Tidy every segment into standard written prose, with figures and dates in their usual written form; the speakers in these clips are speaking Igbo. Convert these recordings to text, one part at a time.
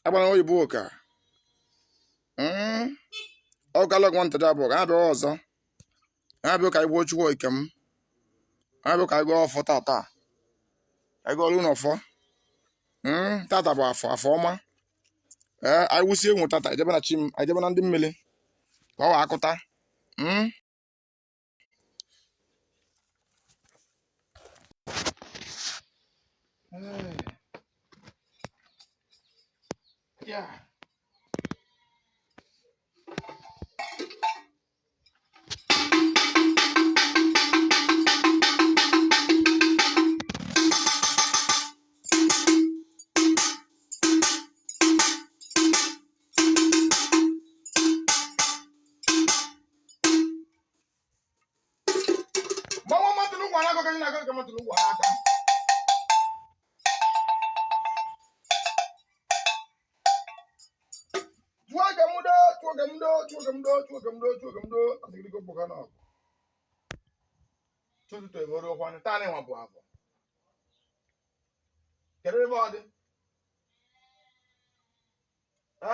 Agbara oyibo ụka. Ọ gala gwa ntụda abụọ ka ha bịawa ọzọ. Ha bịa ka anyị gbuo Chukwu ike m. Ha bịa ka anyị gọọ ọfọ tata. Anyị gọọrọ unu ọfọ. Tata bụ afọ afọ ọma. Ee, anyị wụsie enwu tata, ejebe na chi m, anyị jebe na ndị mmiri ka ọ wa akụta. Yeah. Mmanwụ matụrụ ụgwọ n'aka ka na-aga ka matụrụ ụgwọ n'aka. Tụọ ga m do, tụọ ga m do, tụọ ga m do, tụọ ga m do, tụọ ga m do, asịgịrịgo gbọga n'ọgụ. Tụtụtụ ebe ọrụ ọkwa taa nwa bụ afọ. Kedu ebe ọ dị?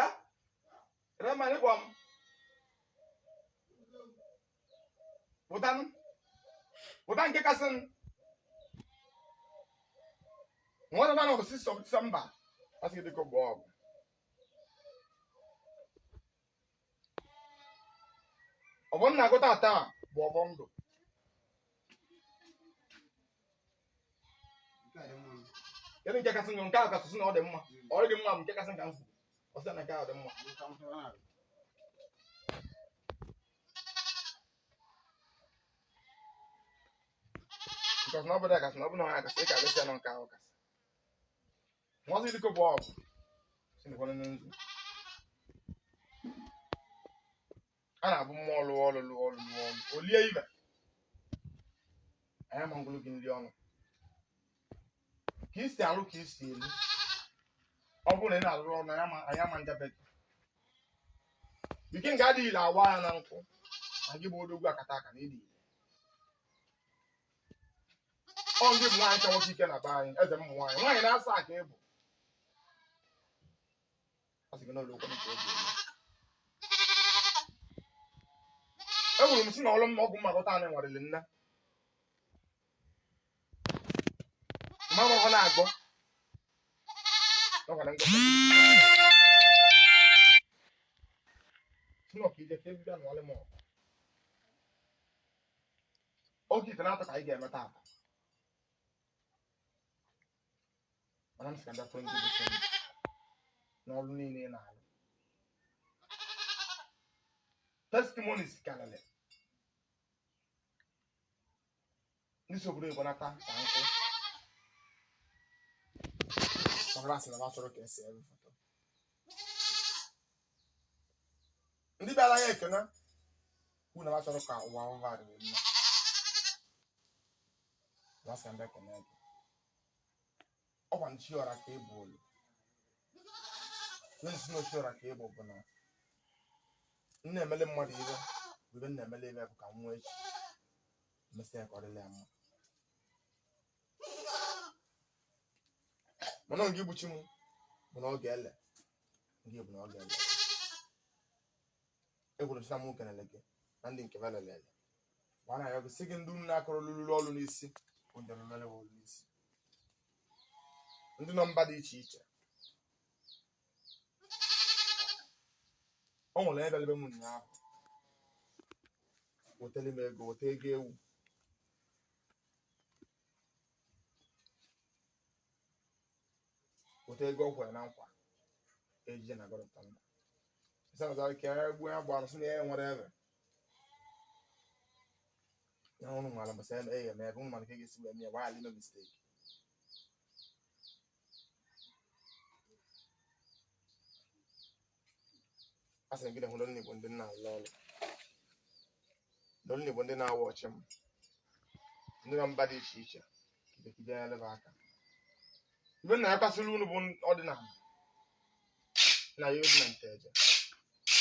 Eh? Rema ní gwam. Pụtanụ. Pụta nke kasị n. Nwata na nọ 6 of December. Asị gị dịka gbaa ọgụ. Ọbọ nna agụta taa bụ ọbọ ndụ. Kedu nke kasị njọ? Nke ahụ kasị sị na ọ dị mma. Ọ dị mma bụ nke kasị nka m kwuru. Ọ sị na nke ahụ dị mma. Because na ọ bụrụ ya kasị na ọ bụrụ na ọ ya kasị, ị ka alụsị ya nọ nke ahụ kasị. Nwazi dịka bụ ọgụ. Si na nzu. A na-abụ mmụọ lụọ ọlụ lụọ ọlụ lụọ ọlụ. O lie ibe. Anyị ama ngụlụ gị nri ọnụ. Ka i si alụ ka i si elu. Ọ bụrụ na ị na-alụrụ ọrụ anyị ama njabe gị. Ike nke adịghị ile awa ya na nkụ. Ma gị bụ odogwu akata aka na ịdị ile. Ọ ndị bụ nwaanyị ka nwoke ike na be anyị, eze m nwaanyị. Nwaanyị na-asa aka ịbụ. Ọ sị gị n'ụlọ okwu nke oge eme. Enwere m si na ọlụ m ọgwụ mmakọta anyị nwarịrị nne. Mama ọ na-agọ. Ọ gwara ngọ. Si na ọka ije ka ebido n'ọlụ m ọgụ. Oge ite na-atọ ka anyị ga-eme taata. Mana m sị ka m bịa kwee ndị bụ chi m n'ọrụ niile ị na-alụ. Testimonies karịrị. Ndị si obodo oyibo nata ka nkụ. Ọbụla sị na ha chọrọ ka esi ebe foto. Ndị bịara ya ekene kwuru na ha chọrọ ka ụwa ụwa riri mma. Ha sị ndị ekene gị. Ọkwa nchi ọra ka ị bụ olu. Ndị na ochi ọra ka ị bụ bụ na m na-emele mmadụ ibe bụ ibe m na-emele ibe bụ ka m nwee echi mesịa ya ka ọ dịla ya mma. Mana ọ gị gbuchi m bụ na ọ ga-ele gị bụ na ọ ga-ele. Ekwuru sị na mụ kenele gị na ndị nke velelele. Gbara ya ọgụ sị gị ndị unu na-akọrọ lụrụ ọrụ n'isi bụ ndị lụrụ ọrụ n'isi. Ndị nọ mba dị iche iche. O nwere ebe ebe m ụnyaahụ. Wetara m ego, weta ego ewu. Weta ego ọ kwere na nkwa. Ejije na God of Thunder. Sị na ka ya gbuo ya gbara sị na ya nwere ebe. Ya ụnụ nwara mbọsị ya eme ebe ụnụ mara ka e ga-esi wee mee ya gbaa ime mistake. A sị gị na hụ ndị Igbo ndị na-alụ ọrụ. Ndị Igbo ndị na-awa ọchị m. Ndị nọ mba dị iche iche. Kidekide ya lebe aka. Ibe nna ya kwasịrị unu bụ ọdịnala. Na ya obi na nteje.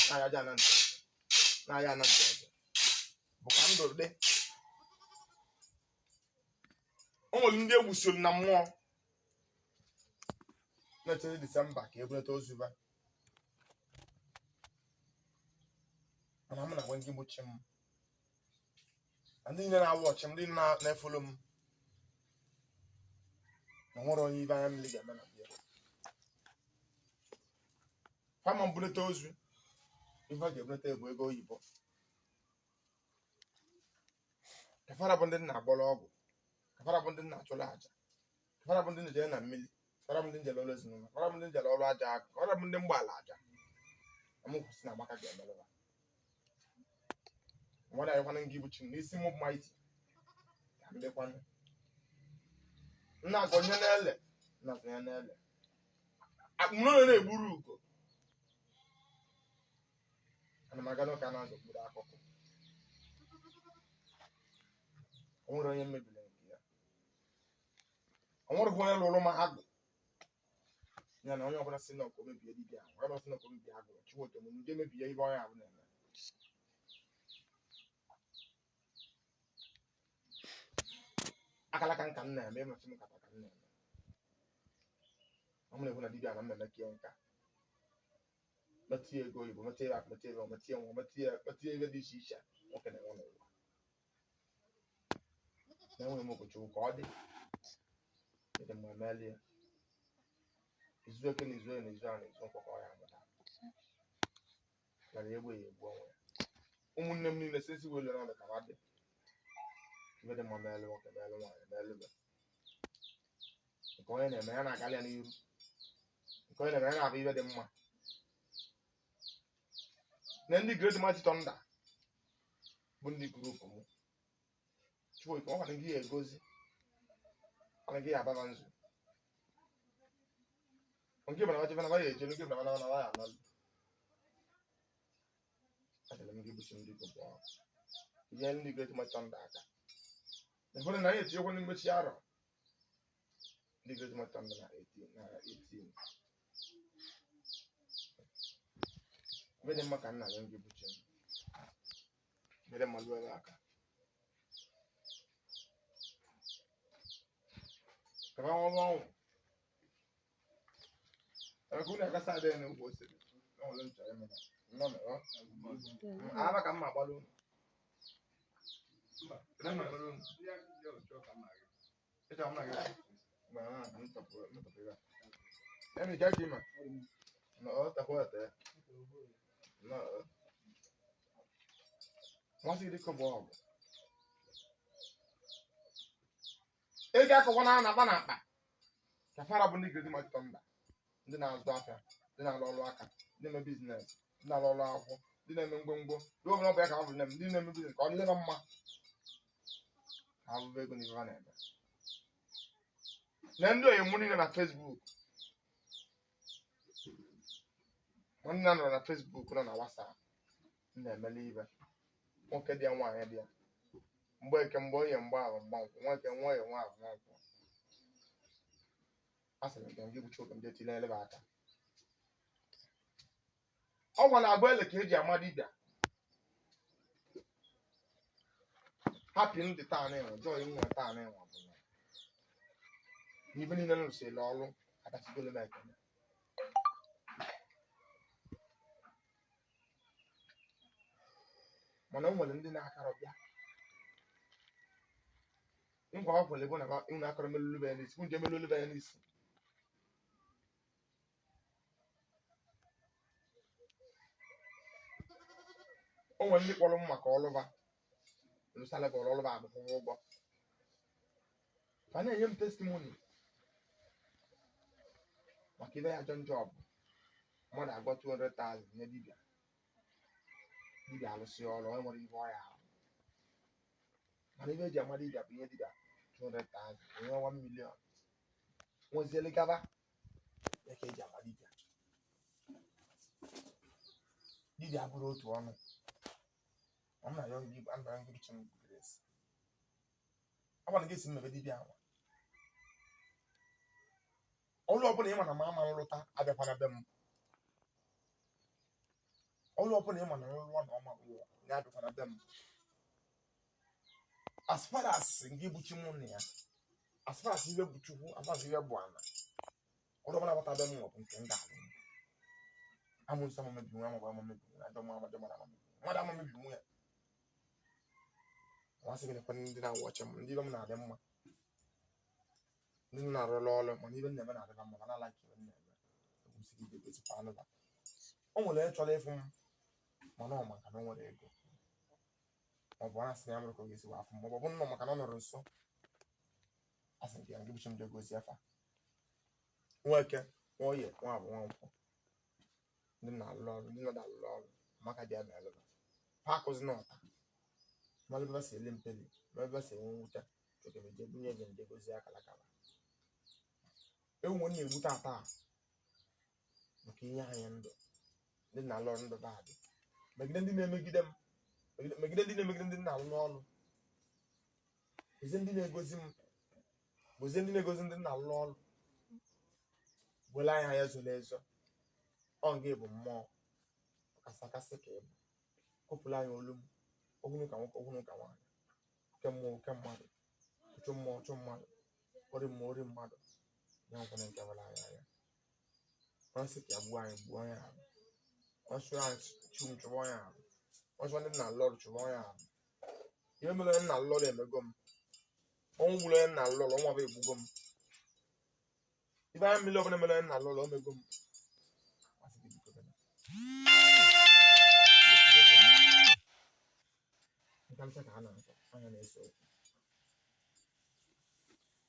Na ya aja na nteje. Na ya na nteje. Bụ ka ndụ dị. O nwere ndị egbusiri na mmụọ. Na-echere Disemba ka ebulata ozu ba. Mana m na-agwa ndị bụ chi m na ndị niile na-awatch m, ndị niile na-efollow m, na nwere onye ibe anya mmiri ga-eme na bịa kama mbulata ozu. Ife a ga-ebulata bụ ego oyibo. Kafara bụ ndị nna agbọrọ ọgwụ, kafara bụ ndị nna achụrụ aja, kafara bụ ndị njere na mmiri, kafara bụ ndị njere ọrụ ezinụlọ, kafara bụ ndị njere ọrụ aja agụ, kafara bụ ndị mgbaala aja. Amụ kwụsị na amaka ga-emerụba nwere anyịkwana ngị bụ chi m n'isi mụ Mighty ka m dịkwanụ nna agọnye n'ele nna azụnye n'ele akpụmụrụ na-egburu ugo. Ana m aga n'ụka na-azụ mkpụrụ akụkụ. O nwere onye mebiri nke ya, o nwerekwa onye lụrụ m agụ ya na onye ọbụla si na ọkụ mebie dibịa ahụ, onye ọbụla si na ọkụ mebie agụ Chukwu m ndị mebie ibe onye ahụ na-eme. Akala ka nka m na-eme ịmachi m kata ka m na-eme. Ọ m na-ekwu na dibịa na mmemme kie nka metie ego oyibo, metie akụ, metie ego, metie nwa, metie ebe dị iche iche nwoke na-enwe n'ụwa. Na-enweghị m okwuchukwu ka ọ dị ịdị mma melie izu eke na izu oye na izu a na izu nkwọ ka ọ ya amụta gara egbe ya egbu onwe ya. Ụmụnne m niile sisi welu na ọdụ ka ha dị ibe dị mma meelu nwoke, meelu nwaanyị, meelu be nke onye na-eme ya na-agalị ya n'iru, nke onye na-eme ya na-abụ ibe dị mma. Na ndị Great Mighty Thunder bụ ndị group m, Chukwu ọ kwado gị ya egozi ọna gị ya ababa nzu nke bụ na wachebe na ya ejelu nke bụ na na ya analụ. Achọrọ m gị buchi ndị group ahụ ihe ndị Great Mighty Thunder aka. Ụfọdụ na anyị etinyekwa ndị mmechi arọ ndị Great Mighty Thunder na 18 na 18 ebe dị mma ka nna ya gị buchi m ebe dị mma lụọ ebe aka kaba nwa ọnwụ ebe ka unu akasa adịghị n'ugbo ose enwere nchọ eme nnọọ mere ọ aba ka mma gbalụ unu. Kedu mma gbalụ unu? Ịchọ mma gị? Mgbe ahụ m tọpụrụ m tọpụrụ ya. Emi ka kima. No, takwa ate. No. Nwasị gị dịka bụ ọgụ. Ego akọkwa na na-akpa na akpa. Kafara bụ ndị Great Mighty Thunder. Ndị na-azụ afịa, ndị na-alụ ọrụ aka, ndị na-eme business, ndị na-alụ ọrụ akwụkwọ, ndị na-eme ngwongwo. Ndị ọbụla ọ bụ ya ka ha bụ nne m, ndị na-eme business ka ọ dịle mma. Ka ha bụba ego n'ife ha na-eme. Na ndị oyi mụ niile na Facebook, nwanne nọrọ na Facebook, nọ na WhatsApp, m na-emele ibe nwoke dị ya, nwaanyị dị ya, mgbe eke, mgbe oye, mgbe ahụ, mgbankwụ nwoke, nwa oye, nwa ahụ, nwankwụ. A sịrị m gị gbuchi oge m jee tinye elebe aka. Ọgwa na-agba ele ka eji ama dibịa. Happy ndị taa na-enwe joy nwe taa na-enwe bụ na n'ibe niile lụsịrị ọrụ abachigolo m ekene. Mana o nwere ndị na-akarọ bịa nkwa ọ kwere bụ na unu akọrọ melulu ya n'isi, unu je melulu ya n'isi. O nwere ndị kpọrọ m maka ọlụba lụsala bọọlụ ọlụba akwụkwọ ụgwọ, fa na-enye m testimony maka ibe ya ajọ njọ bụ mmadụ agwọ 200,000 nye dibịa, dibịa alụsị ọrụ, onye nwere ibe ọya ahụ. Mana ibe eji ama dibịa bụ ihe dibịa 200,000 onye 1 million nweziele gaba ya ka eji ama dibịa. Dibịa abụrụ otu ọnụ. M na-ayọ gị, ana m gị chi m grace. Agwara gị si mmebe dibịa ahụ ọrụ ọbụla ịma na m ama nlụta, abịakwana be m. Ọrụ ọbụla ịma na nlụọ na ọma nlụọ ya, abịakwana be m. As far as gị bụ chi mụ na ya, as far as ibe bụ Chukwu, as far as ibe bụ ana Ọrụ ọbụla gbata be m bụ nke m ga-alụ. Amụnsị ama mebi nwa, ama mebi nwa, ajọ mma, ajọ mmadụ ama mebi mmadụ, ama mebi nwa ya. Nmasị gị nekwa ndị na-awụ ọchị m, ndị ibe m na-adị mma, ndị m na-arụrụ ọrụ, mana ibe m na-eme na-adịba mma, mana ala nke ibe m na-eme egwusi gị egozikwa alụba. O nwere onye chọrọ ịfụ m, mana ọ maka na o nwere ego, ma ọ bụ na asị na ya nwere ka ọ ga-esi wee afụ m, ma ọ bụ nnọọ maka na ọ nọrọ nso. Asị nke ya nke bụchi m dị gozi afa nwa eke, nwa oye, nwa abụ, nwa nkwọ, ndị na-alụ ọrụ, ndị nọ alụ ọrụ maka ji eme alụba fa akụzi na ọta mmadụ ebe si ele mpeli, ma ebe si enwe mwute chọkemeje bunye gị ndị gozi akara akara ewu nwe na-egbu tata maka inye anyị ndụ. Ndị na-alụ ọrụ ndụ badị megide ndị na-emegide m, megide ndị na-emegide ndị na-alụ ọrụ, gozie ndị na-egozi m, gozie ndị na-egozi ndị na-alụ ọrụ, were anya ya zoro ezo. Ọ nga bụ mmụọ kasị akasị ka ịbụ kụpụrụ anyị olu m ogunu ka nwoke, ogunu ka nwaanyị, oke mmụọ, oke mmadụ, chụ mmụọ, chụ mmadụ, ori mmụọ, ori mmadụ, ya nkwụna nke were anyị anya. Ọ sị ka ya gbuo anyị, gbuo anyị ahụ. Ọsụ anyị chụ m, chụwa onye ahụ. Ọsụ ndị nna alụ ọrụ, chụwa onye ahụ. Ihe mere onye nna alụ ọrụ emego m, ọnwụ gburu onye nna alụ ọrụ, ọnwa bụ egbugo m. Ibe anya mmiri ọbụla mere onye nna alụ ọrụ omego m. Asị gị biko bịa. Nkarịcha ka a na-achọ anya na-ese okwu.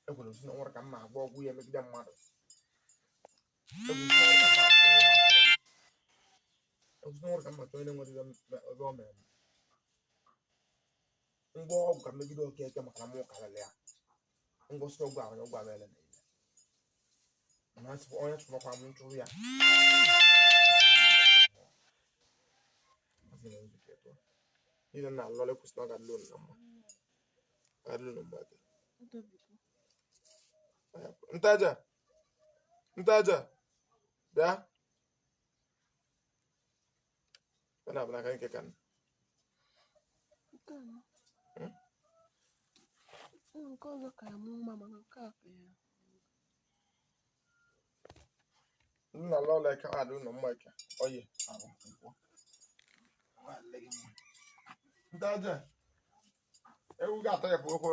Ekwere m sị na ọ nwere ka m ma agba ọgwụ ya emegide mmadụ. Egwu sị na ọ nwere ka m ma achọ onye na-enwere ebe o mere m. Ngwa ọgwụ ka megide Okeke maka na mụ karịrị ya. Ngosi ọgwụ ahụ, ọgwụ ahụ ele na ile. Mana asị onye chụbakwa m nchụrụ ya. Asị na nzukọ etu a. Niile na alụ ọrụ ekwesịrị na ọ ga-adịrị unu na mma. Ọ ga-adịrị unu mma eke. Ntaja, ntaja, bịa. Ọ na-abụ n'aka nke ka Nke a nọ. Nke ọzọ ka ya mụ mma, mana nke a ka ya. Nna alụ ọrụ eke, ọ ga-adịrị unu mma eke. Oye, ahụ, nkwọ. Ọ ga-adịrị gị mma. Ntaja, ewu ga-atọ ya bụ okwu.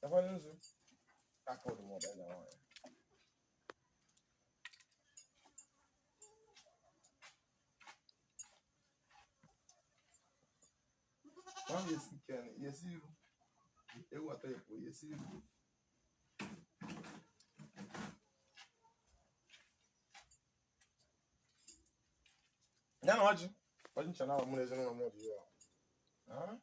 Ekwe nzu. Aka ụdị ma ọ bụ eze nwaanyị. Ọ ga-esi nke a, ya esi iru. Ewu atọ ya pụọ, ya esi iru. Ya na ọjị. Ọjị ncha na mụ na ezinụlọ m dị ya. Ah?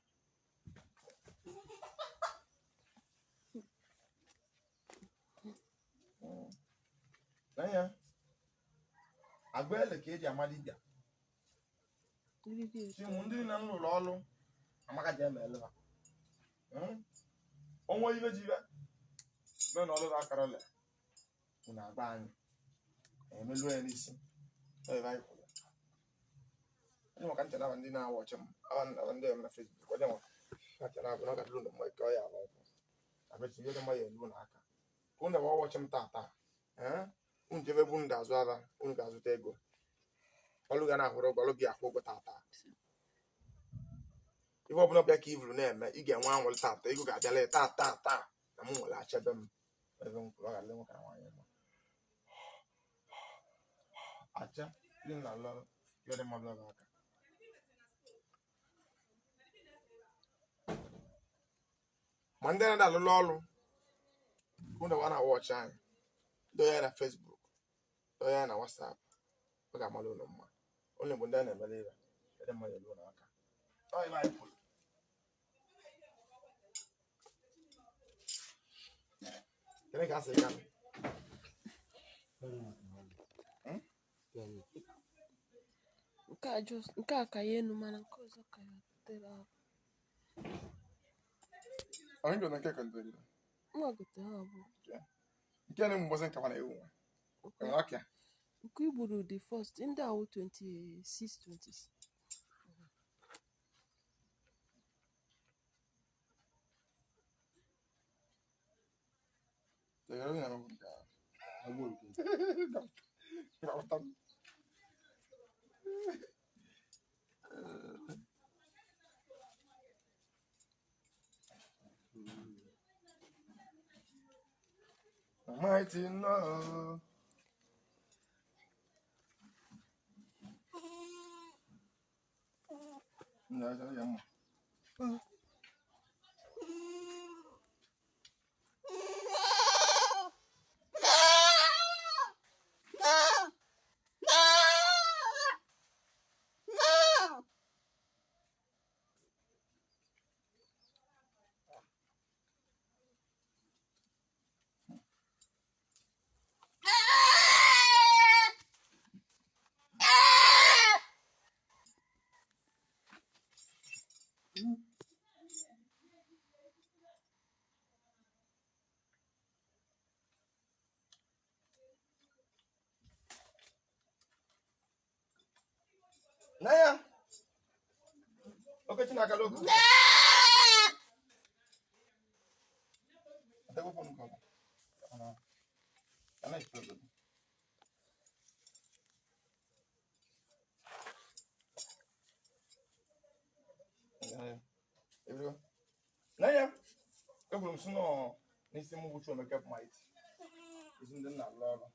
N'anya, agba ele ka eji ama dibịa. Eriri Chi mụ ndị niile m rụrụ ọrụ amaka ji eme eleba. Onwe ibe ji ibe mee na ọrụ akarọle unu agba anyị emeluo ya n'isi. Ọ ebe anyị kwuru. Onye maka ncha naba ndị na-awa ọchị m aba ndị na Facebook, onye maka ncha naba na ọ ga-adịrụ unu mma ike ọ ya ala ụkwụ abechi ihe dị mma ya elu unu aka ka unu na ọchị m taa taa. Ee, unu jebe ebe unu ga-azụ aba, unu ga-azụta ego, ọlụ ga na-akwụrụ ụgwọ, ọlụ gị akwụ ụgwọ taa taa. Ife ọbụla bịa ka ivuru na-eme, ị ga-enwe anwụrị taa taa, ego ga-abịala ya taa taa taa na m nwere achebe m ebe m kwuru. Ọ ga-adị nwoke na nwaanyị mma. Aja ndị na alụ ọrụ ihe dị mma bịa gị aka. Ma ndị na-ada alụlụ ọrụ unu wa na-awa ọchị anyị, doo ya na Facebook, doo ya na WhatsApp, ọ ga-amalụ unu mma. Unu bụ ndị a na-emere ibe ihe dị mma ya elu unu aka. Ọ ibe anyị kwuru. Kedu ka a sị ka Nke a just nke a ka ya enu, mana nke ọzọ ka ya tere ahụ. Anyị goro nke kọntoro. Mma gote ha abụọ. Nke na mbọsị nke na ewu nwa enwere ọkịa. Nke i gburu the first ndị awụ 26 26. Mighty no. Naya. Oke Chinaka loku. Naya. Ekwuru m sị nọ n'isi m bụ Chukwuemeka Mighty. Isi ndị nna alụ ọrụ.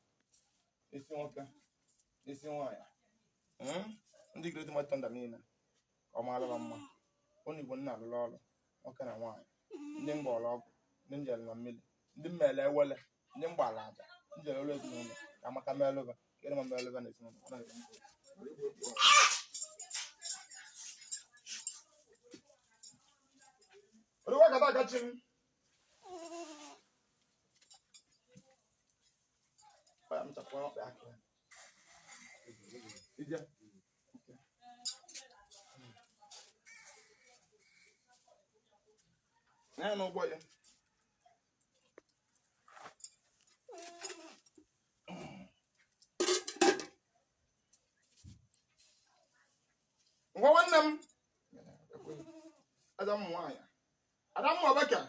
Isi nwoke. Isi nwaanyị. Ndị Great Mighty Thunder niile ka ọ maara mma. Ụnụ Igbo nna alụrụ ọrụ nwoke na nwaanyị, ndị mgbọrọ ọgwụ, ndị njere na mmiri, ndị mmele ewele, ndị mgbala aja, ndị njere ụlọ ezinụlọ ka amaka melụba ka ịrịma melụba na ezinụlọ. Olúwa kata akachi m. Ọya m chapụ ọkpa aka. Ije. Ya n'ụgbọ ya. Ngwa nwanne m. Ada m nwaanyị. Ada m ọbaka.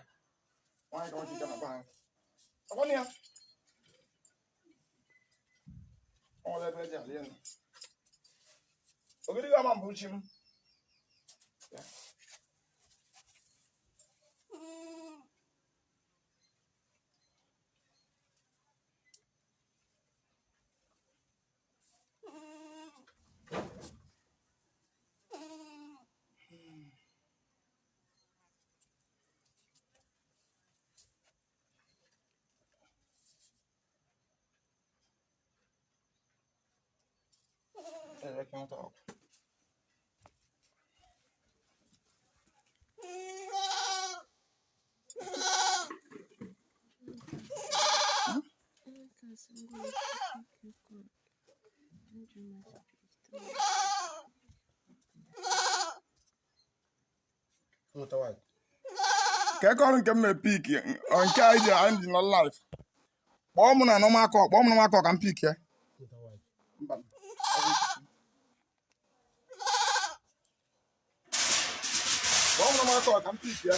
Nwaanyị ka nwoke na be anyị. Ọkwanụ ya. Ọ nwere ebe eji alị elu. Ogirigo ama mbụ chi m. Ya. Ka eke ọrụ nke m mere pik nke anyị ji anyị ji nọ live. Kpọọ m na nọmakọ, kpọọ m na nọmakọ ka m pik ya. Mba. Kpọọ m na nọmakọ ka m pik ya.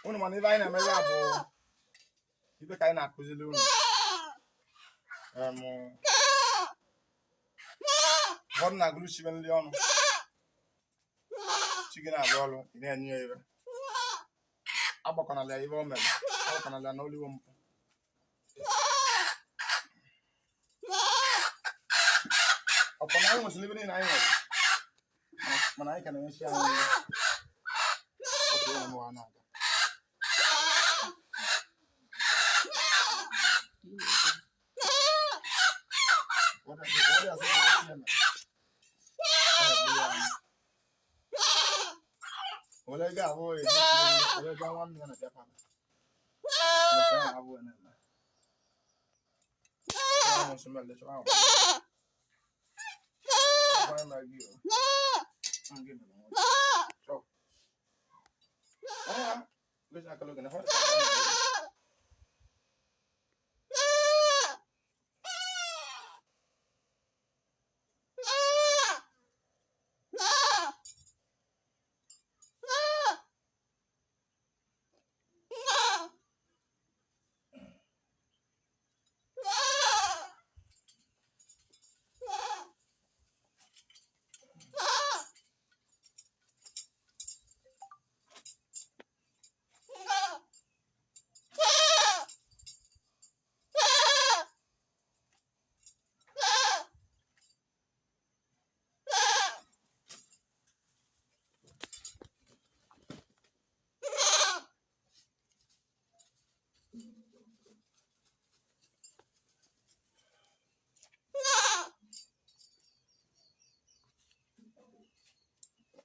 Unu mana ibe anyị na-emebe a bụ ibe ka anyị na-akụziri unu. Ụfọdụ na-agụrụ chibe nri ọnụ, chi gị na-alụ ọrụ, ị na-enye ya ibe. Agbakọnala ya ibe o mere, agbakọnala ya na oliwo mpụ. Ọkwa na anyị nwesịrị ibe niile anyị nwere, mana anyị ka na-enyechi anyị ihe. Ọkwa ya na na-aga. Wale ga abụ wale ga nwanne ya na bịa palọ. Amụsụ mere chọrọ ahụ. Ọkwa mere gị o. Gị mere nwa. Chọọ. Ah, gosi aka oge na hɔ.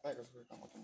Anyị gasịrị ka mata.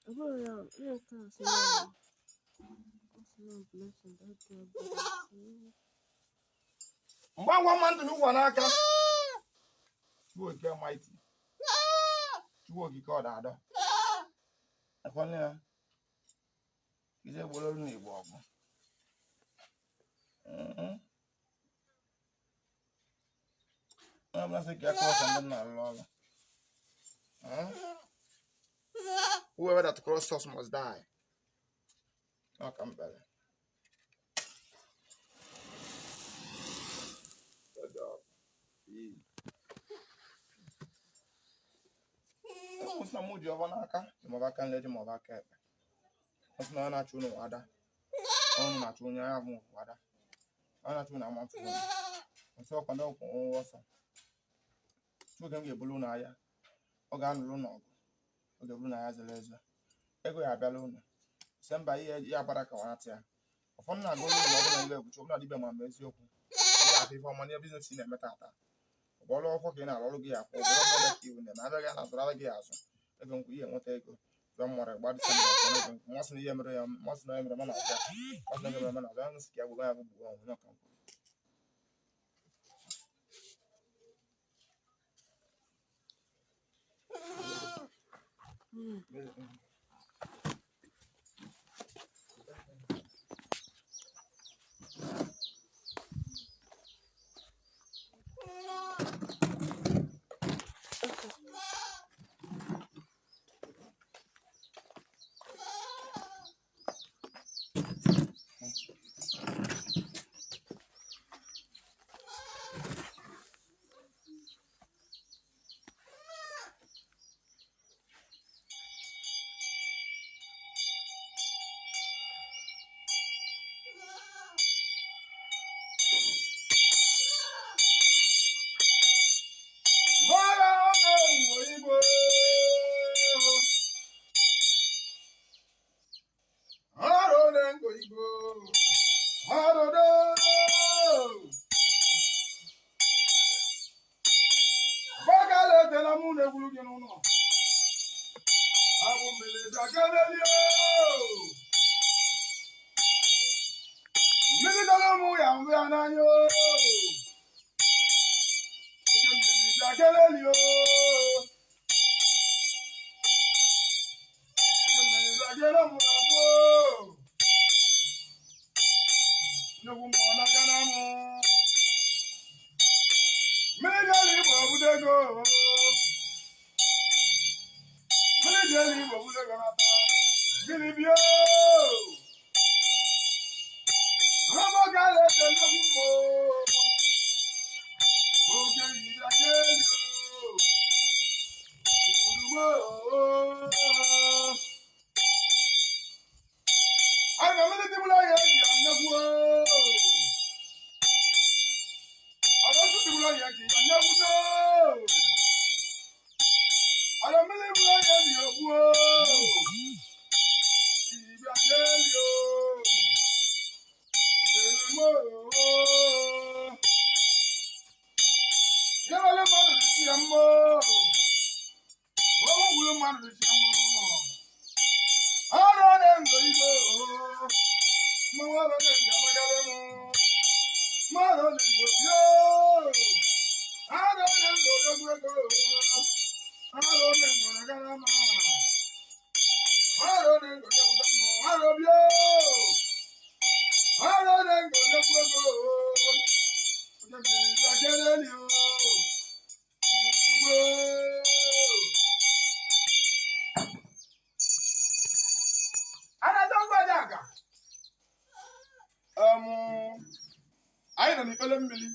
Ọ bụrụ ya, ihe nke a sị na ọ sị na blessing that girl blessing. Mgbe ngwa mma ndụ n'ụwa n'aka. Chukwu okike mighty. Chukwu okike ọ da-adọ. Ekwana ya. Ije gboro olu na Igbo ọgụ. Mhm. Onye ọbụla sị ka ya kụọ ọsọ ndị m na-alụ ọrụ. Mhm. Whoever that cross us must die. Ọ ka m kpere. Kwụsị na mụ ji ọbọ n'aka, ji maọbụ aka nle ji maọbụ aka ekpe. Kwụsị na ọ na-achụ unu ada. Ọnụ na-achụ onye agha bụ ada. Ọ na-achụ unu ama mfụ unu. Kwụsị ọkwa ndị ọkwụ ọnwụ ọsọ. Chukwu m ga-ebulu unu agha. Ọ ga-anụrụ unu ọgụ. Ọ ga-ebulu unu agha zoro ezo. Ego ya abịala unu. Disemba ihe ya agbara ka nwata ya. Ụfọdụ na-agụ ụlọ ọ bụla iwe ebuchi ọbụla dibịa ma ma eziokwu. Ị ga-afụ ife ọma n'ihe biznes ị na-eme tata. Ọ bụ ọrụ akwụkwọ ka ị na-arụ ọrụ gị akwụ ụgwọ ọrụ ọbịa ka iwu na-eme abịaghị a na-azụrụ abịaghị azụ ego nkwụ ihe enweta ego jụọ mmụrụ gba Disemba ọsọ n'ego nkwụ mmasị na ihe mere ya mmasị na ihe mere mana ọbịa mmasị na ihe mere mana ọbịa nsị ka ya gwụgwa ya bụ gbuo onwe n'ọka nkwụ. Okay. Mmiri dọrọ ụmụ ya mbụ ya n'anya o. Oke mmiri bịa keleli o. Oke mmiri bịa kele mụ na mụ o. Nnukwu mmụọ n'aka na mụ. Mmiri dọrọ Igbo obute ego. Mmiri dọrọ Igbo obute ego n'ata. Mmiri bịa ọmọgala eze nnukwu mmụọ oge yiri aka elu urumo. Anyị na mmiri dịbụla ya eji ya nnukwu ọdọsụ dịbụla ya eji ya nnukwu ọdọ mmiri bụla ya eji ogbuo ibi aka elu yẹ́wọ́lé mmadụ dị ya mma ọnwụ gburu mmadụ dị ya mma ọrụ ọ na-ngo igbo mmanwụ ọrụ na-ngo amagalị m mmadụ na-ngo yo ọrụ na-ngo odogwu ego ọrụ na-ngo nagara ma ọrụ na-ngo odogwu mmụọ ọrụ bịa ọrụ na-ngo odogwu ego oge mmiri bịa keleli o. Anyị nọ n'ikpele mmiri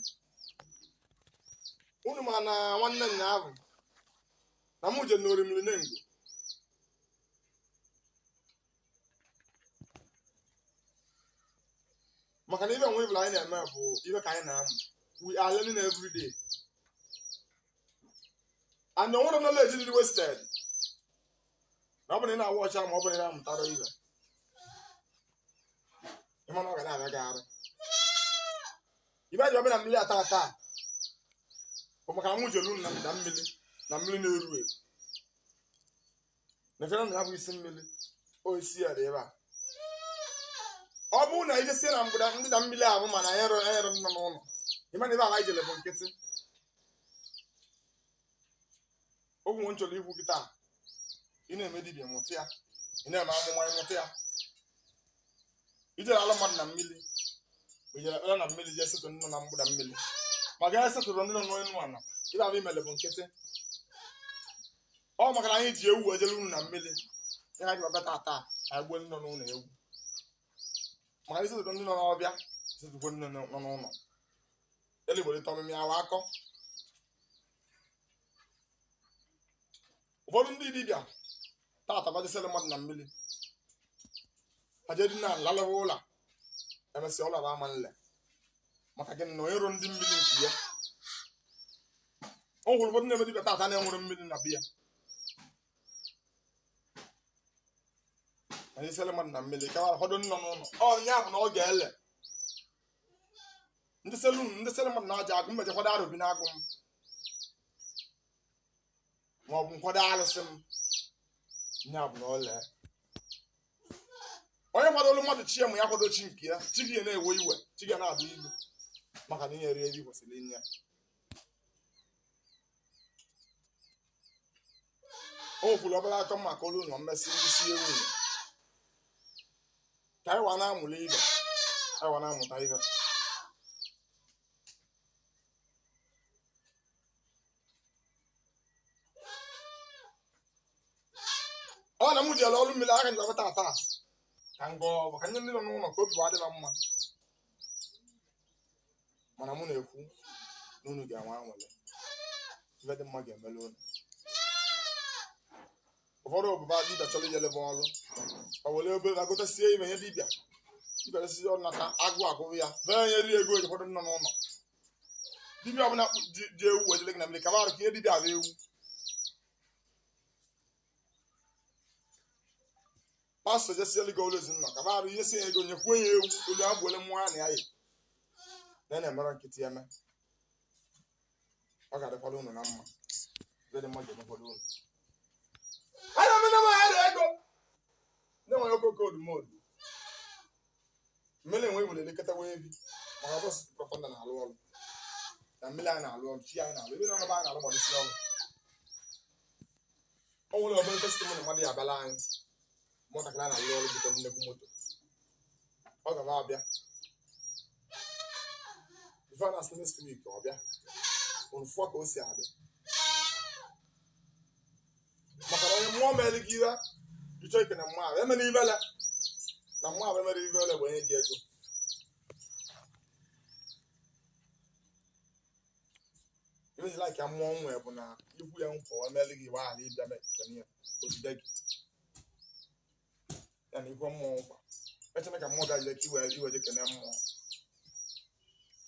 unu ma na nwanne nna ahụ na mụ je n'orimiri nengo maka na ibe nwe ibụla anyị na-eme bụ ibe ka anyị na-amụ. We are learning every day and the one knowledge is wasted. Na ọ bụrụ na ị na-awa ọcha ma ọ bụrụ na ị na-amụtara ibe ịma na ọ ga na-abịa gị arụ ibe ji ọbịa na mmiri ata ata bụ maka na mụ jelu na na mmiri na mmiri na-eru eru na efere na ya bụ isi mmiri o isi ya dị ebe a. Ọ bụrụ na ijesie na mgbada ndịda mmiri ahụ mana anyị rụ nọ n'ụlọ ịma na ebe ala ijele bụ nkịtị. Ogwu m chọrọ ikwu kịta, ị na-eme dibịa mụta ya, ị na-eme amụma ịmụta ya, ijere alụ mmadụ na mmiri, ijere ekpere na mmiri, jee setụ ndị nọ na mgbada mmiri maka ya setụrụ ndị nọ n'elu ala ibe abụ imele bụ nkịtị. Ọ maka na anyị ji ewu ejere unu na mmiri ya ha ji ọbịa taa taa anyị gbuo ndị nọ n'ụlọ ewu maka na isetụrụ ndị nọ n'ọbịa setụkwo ndị nọ n'ụlọ eligbolite ọmịmị awa akọ. Ụfọdụ ndị dibịa tata bajesịrị mmadụ na mmiri ha jee dị na lalaba ụlọ emesịa ụlọ bụ ama nle maka gịnị na onye rụ ndị mmiri nke ya. O nwere ụfọdụ na-eme dibịa tata na-enwere mmiri na biya anyị sịrị mmadụ na mmiri ka ụfọdụ nọ n'ụlọ ọ ya bụ na ọ ga-ele ndị selu ndị sịrị mmadụ na-aja agụ mmeje kwado arụbi na-agụ m ma ọ bụ nkwado alụsị m ya bụ na ọ lee onye kwadoro mmadụ chi ya ma ya kwado chi nke ya chi gị ya na-ewe iwe chi gị ya na-adụ ilu maka na inyere ebe i kwesịrị inye ya. O kwuru obere akọ maka olu na mmesị ndị si ewu ka anyị wa na-amụrụ ibe anyị wa na-amụta ibe. Ọ na m jere ọrụ mmiri aka njikwa taa taa ka m gọọ maka ndị nọ n'ụlọ ka obi adịla mma mana mụ na-ekwu na unu ga-enwe anwụlị ife dị mma ga-emelu unu. Ụfọdụ ọbụba dibịa chọrọ ijele bụ ọrụ ọ were obere agotasie ime nye dibịa dibịa desizi ọnata agụ agụụ ya vee nye ri ego eji ụfọdụ nọ n'ụlọ dibịa ọbụla ji ewu wejele gị na mmiri kaba arụ ka ihe dibịa abụ ewu pastọ jesielu gị olu ezinụlọ kaba arụ ihe si ya ego nyekwuo ya ewu olu agbuole mmụọ ya na ya yi na ya na-emere nkịtị eme ọ ga-adịkwala unu na mma ife dị mma ga-emekwala unu. Ana m na mahara ego ndị nwere okoko odumodu mmiri enwe were elekọta wee ebi maka bọs prọfọnda na-alụ ọrụ na mmiri anyị na-alụ ọrụ chi anyị na-alụ ebe na ọnọba anyị na-alụ gbadụsi ọrụ. O nwere obere testimony mmadụ ya abịala anyị nwatakịrị a na-alụ ọrụ bute nnukwu moto ọ gaba abịa before na next week ọ bịa unu fụọ ka o si adị maka na onye mmụọ mere gị iwe. Ịchọ ikene mmụọ ahụ emere ibele na mmụọ ahụ emere ibele bụ onye gị ego. Ibe ji like ya mmụọ nwe bụ na ikwu ya nkwa o emere gị gbaghara ịbịa kene ya ozide gị ya na ikwu mmụọ nkwa echena ka mmụọ ga-jide ka iwe iwe je kene mmụọ.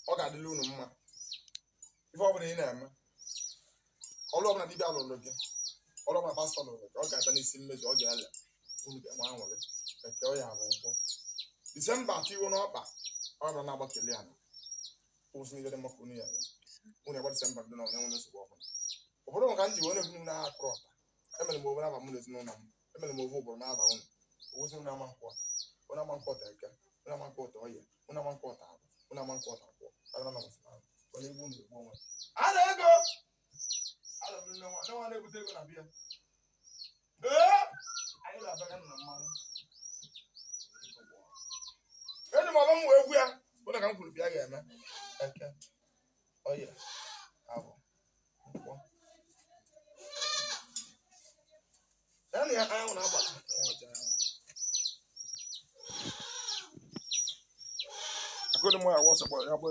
Ọ ga-adịla unu mma. Ife ọbụla ị na-eme, ọrụ ọbụla dibịa lụrụ gị, ọrụ ọbụla pastọ lụrụ gị, ọ ga-abịa n'isi mmezu, ọ ga-ele unu ga-enwe aṅụrị. Eke ọ ya bụ nkwọ Disemba atụ iwu n'ọkpa ọ bụla na-agbakeli ala kwụsị n'ihe dị mma ka unu ya eme. Unu agba Disemba dị na onye nwere nsogbu ọbụla. Ụfọdụ maka m ji wee na-ekwu na akụrụ ọta emere m ovu n'aba mụ na ezinụlọ m, emere m ovu ụbụrụ n'aba unu. Owusi unu ama nkwụ ọta, unu ama nkwụ ọta eke, unu ama nkwụ ọta ọya, unu ama nkwụ ọta abụ, unu ama nkwụ ọta akwụ agara na masị ahụ onye egbu unu egbu onwe a na ego a na nne nwa nne nwa na-ebute ego na biya. Ee, anyị ga-abịa na mmanwụ eji m ọba m wee gwu ya bụ na ka m kwuru bịa ga-eme eke ọya abụ nkwọ. Ya na ya anyanwụ na-agba. Akụrụ m ya wọsọ ya gbara.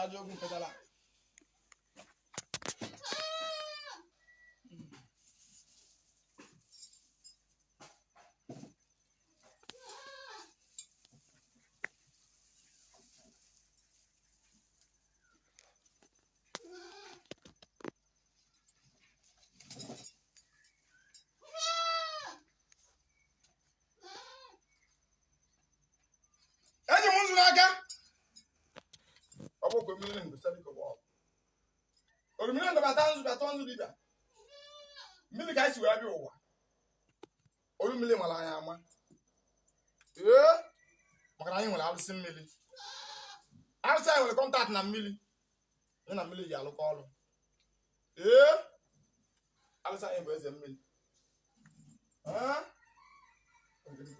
Ajọ okwu mpetara. Eji m nzu n'aka. Ọ bụ ka omiri ndụ sị ka ọ orumiri ndụ bata nzu bata nzu dibịa mmiri ka anyị si wee bịa ụwa. Olu mmiri mara anyị ama. Ee, maka na anyị nwere arụsị mmiri. Arụsị anyị nwere contact na mmiri. Ya na mmiri ji alụkọ ọrụ. Ee, arụsị anyị bụ eze mmiri. Ee, ekele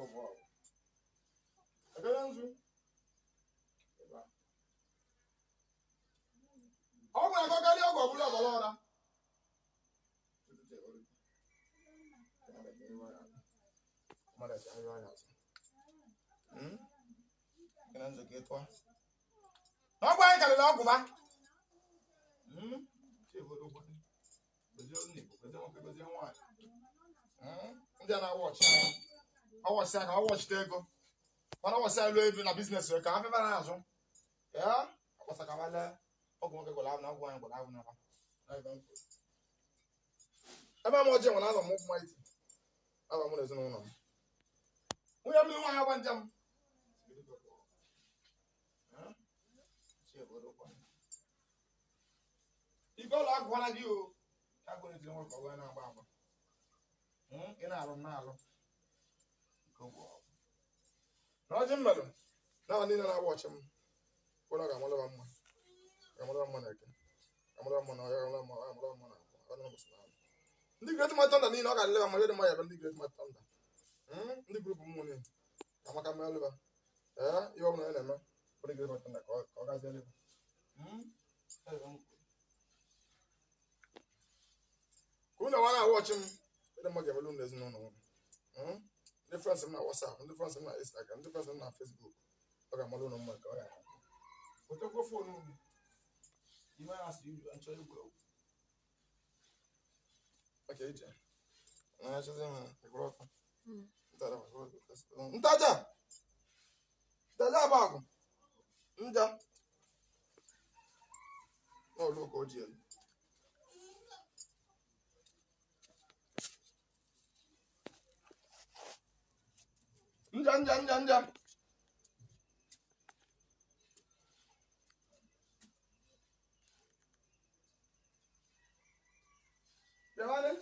nzu. Ọ gwara ka ọ karịa ọgwụ ọbụla ọgbara ụra. Na ọgwụ anyị karịrị ọgwụ ba. Ndị a na-awọchị anya ọwọchị aka ọwọchite ego mana ọwọchị anyị lụọ ebe na business ka ha febara azụ ya. Ọsakabala ọgwụ nwoke gwara ahụ na ọgwụ nwaanyị gwara ahụ n'aba. Ebe m ọjị nwere azọ m ụkwụ maiti. Aba mụ na ezinụlọ m. Nwunye m nwaanyị agba njem. Ike ụlọ agwụkwala gị o. Ka agwụ na-etiri nwoke ọgwụ na-agba agba. Ị na-alụ m na-alụ. Nke ụgwọ ọgwụ. Na ọjị mmelụ na niile na-agba ọchị m. Ụlọ ga-amalụba mma. Ga-amalụba mma na eke. Ga-amalụba mma na ọhịa, ga-amalụba mma, ga-amalụba mma na akwụ. Ga-amalụba mma na ala. Ndị Great Mighty Thunder niile ọ ga-aleba ma dị mma ya bụ ndị Great Mighty Thunder. Ndị group mmụọ niile. Amaka melụba. Ee, ihe ọ bụla ya na-eme bụ ndị Great Mighty Thunder ka ọ gazie leba. Ka unu nwa na-awụ ọchị m, ndị mma ga-emelu unu ezinụlọ unu. Ndị friends m na WhatsApp, ndị friends m na Instagram, ndị friends m na Facebook, ọ ga-amalụ unu mma nke ọ ga-ahụ. Wetakwa phone unu. Ime ya asị iju nchọ egwu egwu. Okay, ije. Na achọzi m ekwuru ọkụ. Ntaja! Ntaja bụ agụ. Nja. N'olu ka o ji elu. Nja nja nja nja. Bịawanị.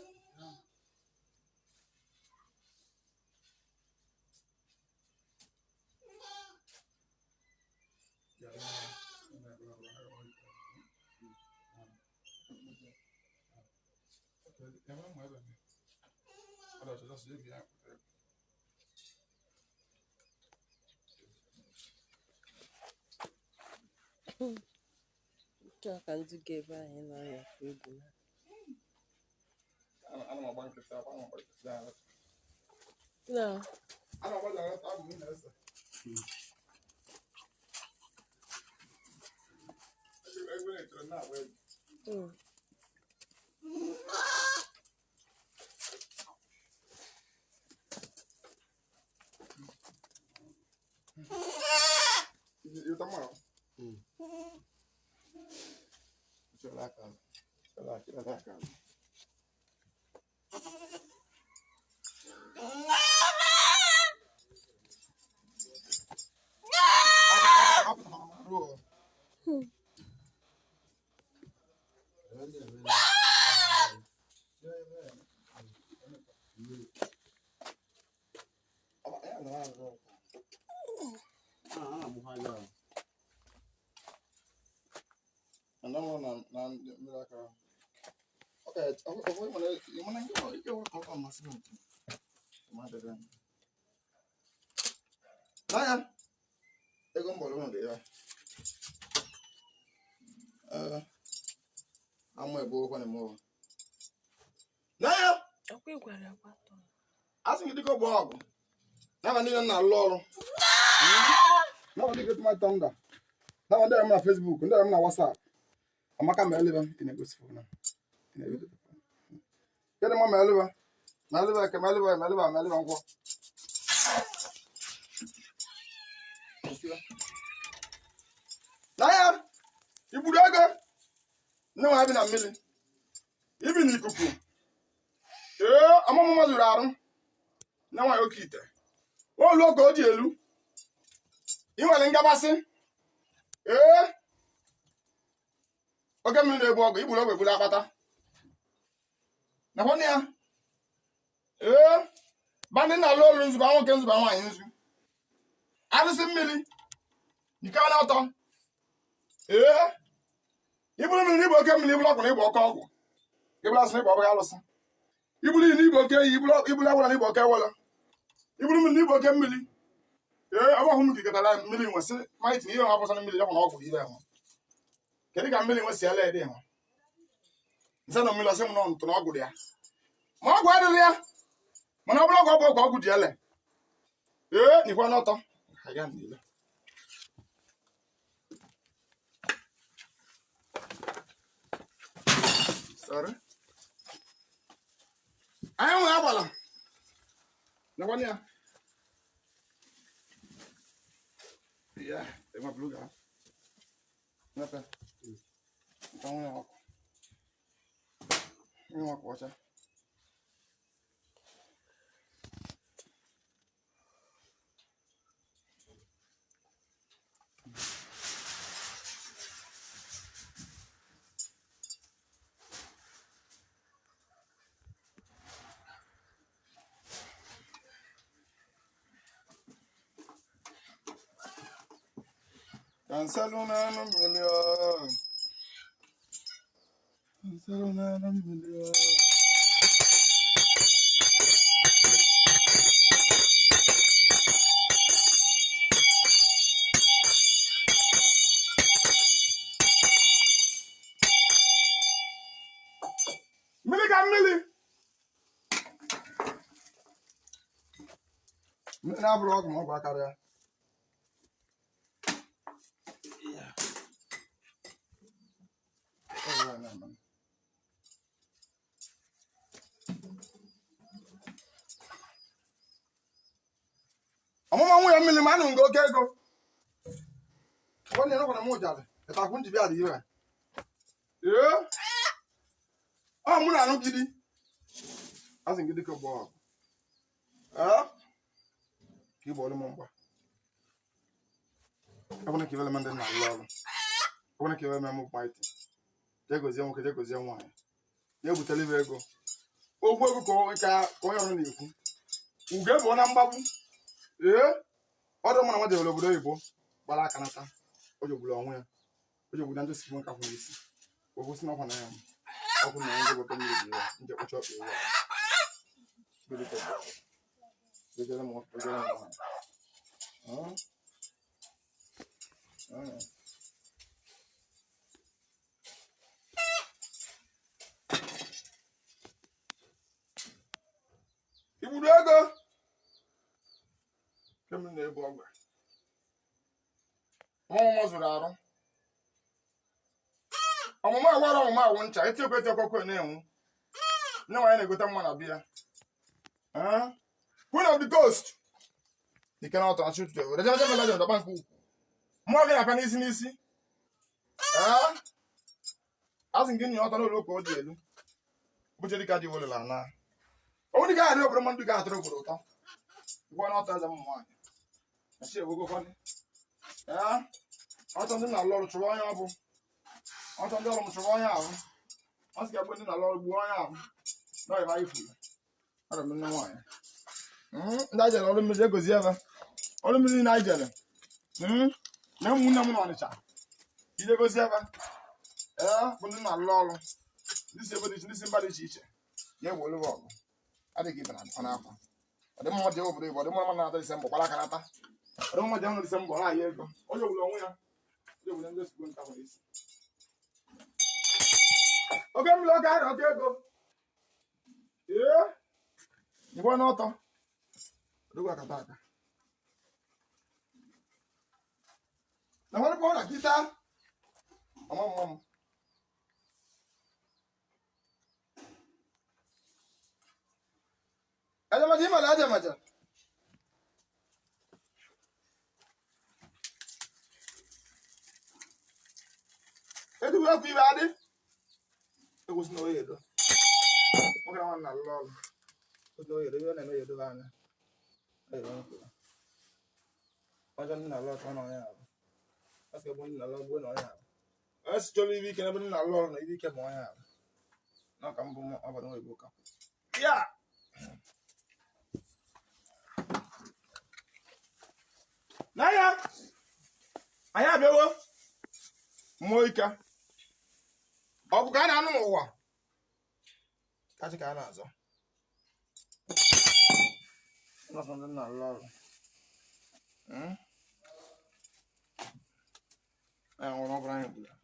Nke a ka ndị ga-ebe anyị na-anya egwu na. Ana m agba nkịtị, ana m agba nkịtị. Na Ana m agba nkịtị, abụ m na-ese. Egwu na-echere na-agba egwu. You talking about? Chọrọ aka. Apụtara m arụ o. Na mmiri aka. Okay, ọ ọ mana mana nke ọ ike ọ ọ masị m. Ma dịrị. N'anya, ego mbọrọ ụlọ dị ya. Ee, amụ ebe okwu na mụ. N'anya, Ọkwa ị gwara ya gbatọ. a sị gị dịka ọgbọ ọgụ. N'aba niile na-alụ ọrụ. N'aba ndị Great Mighty Thunder. N'aba ndị m na Facebook, ndị m na WhatsApp. Amaka ma eleba ị na-egosi phone a. Ị na-egosi phone. Kedụ mma ma eleba? Ma eleba eke, ma eleba, ma eleba, ma eleba nkwọ. N'anya, igburu ego. Nne nwa bi na mmiri. Ibi n'ikuku. Ee, ọmụmụ zuru arụ. Nne nwaanyị oke ite. Olu oge o ji elu. Ị nwere ngabasị. Ee, oke mmiri na-egbu ọgụ, igburu ogbe gburu akpata. Nakwa ya. Ee, ba ndị na-alụ olu nzu, ba nwoke nzu, ba nwaanyị nzu. Alụsị mmiri. Ike na ọtọ. Ee, iburu mmiri n'igbo oke mmiri, iburu ọgwụ na igbo oke ọgwụ. Iburu asị na igbo ọbụghị alụsị. Iburu iyi n'igbo oke iyi, iburu awara na igbo oke ewela. Iburu mmiri n'igbo oke mmiri. Ee, ọ bụ m kikọtara mmiri nwesị maịtị na ihe nwa pụsara mmiri ya bụ na ọgwụ ire nwa. Kedu ka mmiri nwesị ele ede nwa? Nse na mmiri ọsị m nọ ntụ na ọgwụ dị ya. Ma ọgwụ adịghị ya. Mana ọ bụrụ ọgwụ ọgwụ ọgwụ dị ele. Ee, n'ikwe n'ọtọ. Aga m n'ile. Sorry. Anyị nwere agbala. Nakwa ya. Yeah, enwe blue ga. Mepe. Nta nwunye ọkụ. Nwunye ọkụ ọcha. Kanselu n'anụ mmiri o. Kanselu n'anụ mmiri o. Mmiri ka mmiri. Mmiri na-abụrụ ọgwụ ma ọgwụ akarịa. Ọmụma nwunye mmiri ma anụ nga oke ego. Nwanne ya nọkwa na mụ ụjarị. Ịtakwu nji bịa dị ire. Ee? Ọ mụ na anụ gidi. Asị gidi ka gbọọ. Ee? Ka ị bọọlụ m mgba. Ọ bụrụ ka ibele m ndị na-alụ ọrụ. Ọ bụrụ ka ibele m maịtị. Jee gozie nwoke, jee gozie nwaanyị. Jee butere ibe ego. Okwu ego ka onye ọrụ na-ekwu. Ugo ebuo na mgbagbu. Ee? Ọdụ mụ na nwa jebere obodo oyibo gbara aka nata. O jogburu onwe ya. O jogburu na ndị si nwoke akwụ n'isi. O kwụsị n'ọkwa na ya. Ọkụ na ya ndị mmiri dị ya. Nje kpọcha ọkpa ewu ahụ. Goziere m nwoke, goziere m nwaanyị. Igburu ego. Kemgbe na-ebu ọgwụ. Ọmụmụ zụrụ arụ. Ọmụmụ agwara ọmụmụ awụ ncha. Etiekwe etiekwe na-enwu. Nne nwaanyị na-egote mma na biya. Queen of the Coast. Ike na ọtọ achị ụtụtụ. Were jeje mele dọba nke ukwu. Mmụọ gị na-abịa n'isi n'isi. Asị gị nye ọtọ n'ụlọ ụka o ji elu. Bụche dịka ji welụla na. Onwe dịka adị obodo mmadụ ga-atụrụ obodo ụtọ. Gwa n'ọtọ eze ụmụ nwaanyị. Asị ewegokwanị. Ọtọ ndị na-alụ ọrụ chụrụ onye ọbụ. Ọtọ ndị ọrụ m chụrụ onye ahụ. Ọ sị ga-agbe ndị na-alụ ọrụ gbuo onye ahụ. Na ebe anyị furu. Aga m nne nwaanyị. Ndị anyị jere ọrụ mmiri egozi ebe. Ọrụ mmiri na anyị jere. Na ụmụnne m n'Ọnịcha. Ije gozi ebe. Ee, bụ ndị na-alụ ọrụ. Ndị si ebe dị iche, ndị si mba dị iche iche. Ya egbe olu ọgụ. Adịghị ibe na ọ na-akwa. Ọ dị mma dị obodo Igbo, ọ dị mma na-ata Disemba gbara aka nata. Ọ dị mma dị ọnụ Disemba ọ na-aya ego. Onye ogburu onwe ya. Onye ogburu ndị osikwe nta nwere isi. Oke mmiri oke ahịa oke ego. Ee? Igwe n'ọtọ. Odogwu akata aka. Na nwanne ọ na kịta. Ọma mma m. Ajamaja ịmara ajamaja. Etubu ọkụ ibe adị. Egwusi na oyi edo. Nwoke na nwanne na-alụ ọrụ. Otu oyi edo, ihe ọ na-eme ya edobe anya. Oyi edo nwoke. Ọjọọ ndị na-alụ ọrụ na onye ahụ. Ọ sị ebe ndị na-alụ ọrụ na onye ahụ. Onye si chọrọ ibe ike n'ebe ndị na-alụ ọrụ na ibe ike bụ onye ahụ. Na ka mbụ m ọbara nwa Igbo ka. Ya! N'anya! Anyị abịawo. Mmụọ ike. Ọgụ ka a na-anụ n'ụwa. Kachi ka a na-azọ. Nọọsụ ndị na-alụ ọrụ. Anyị nwere ọbụla anyị gburu.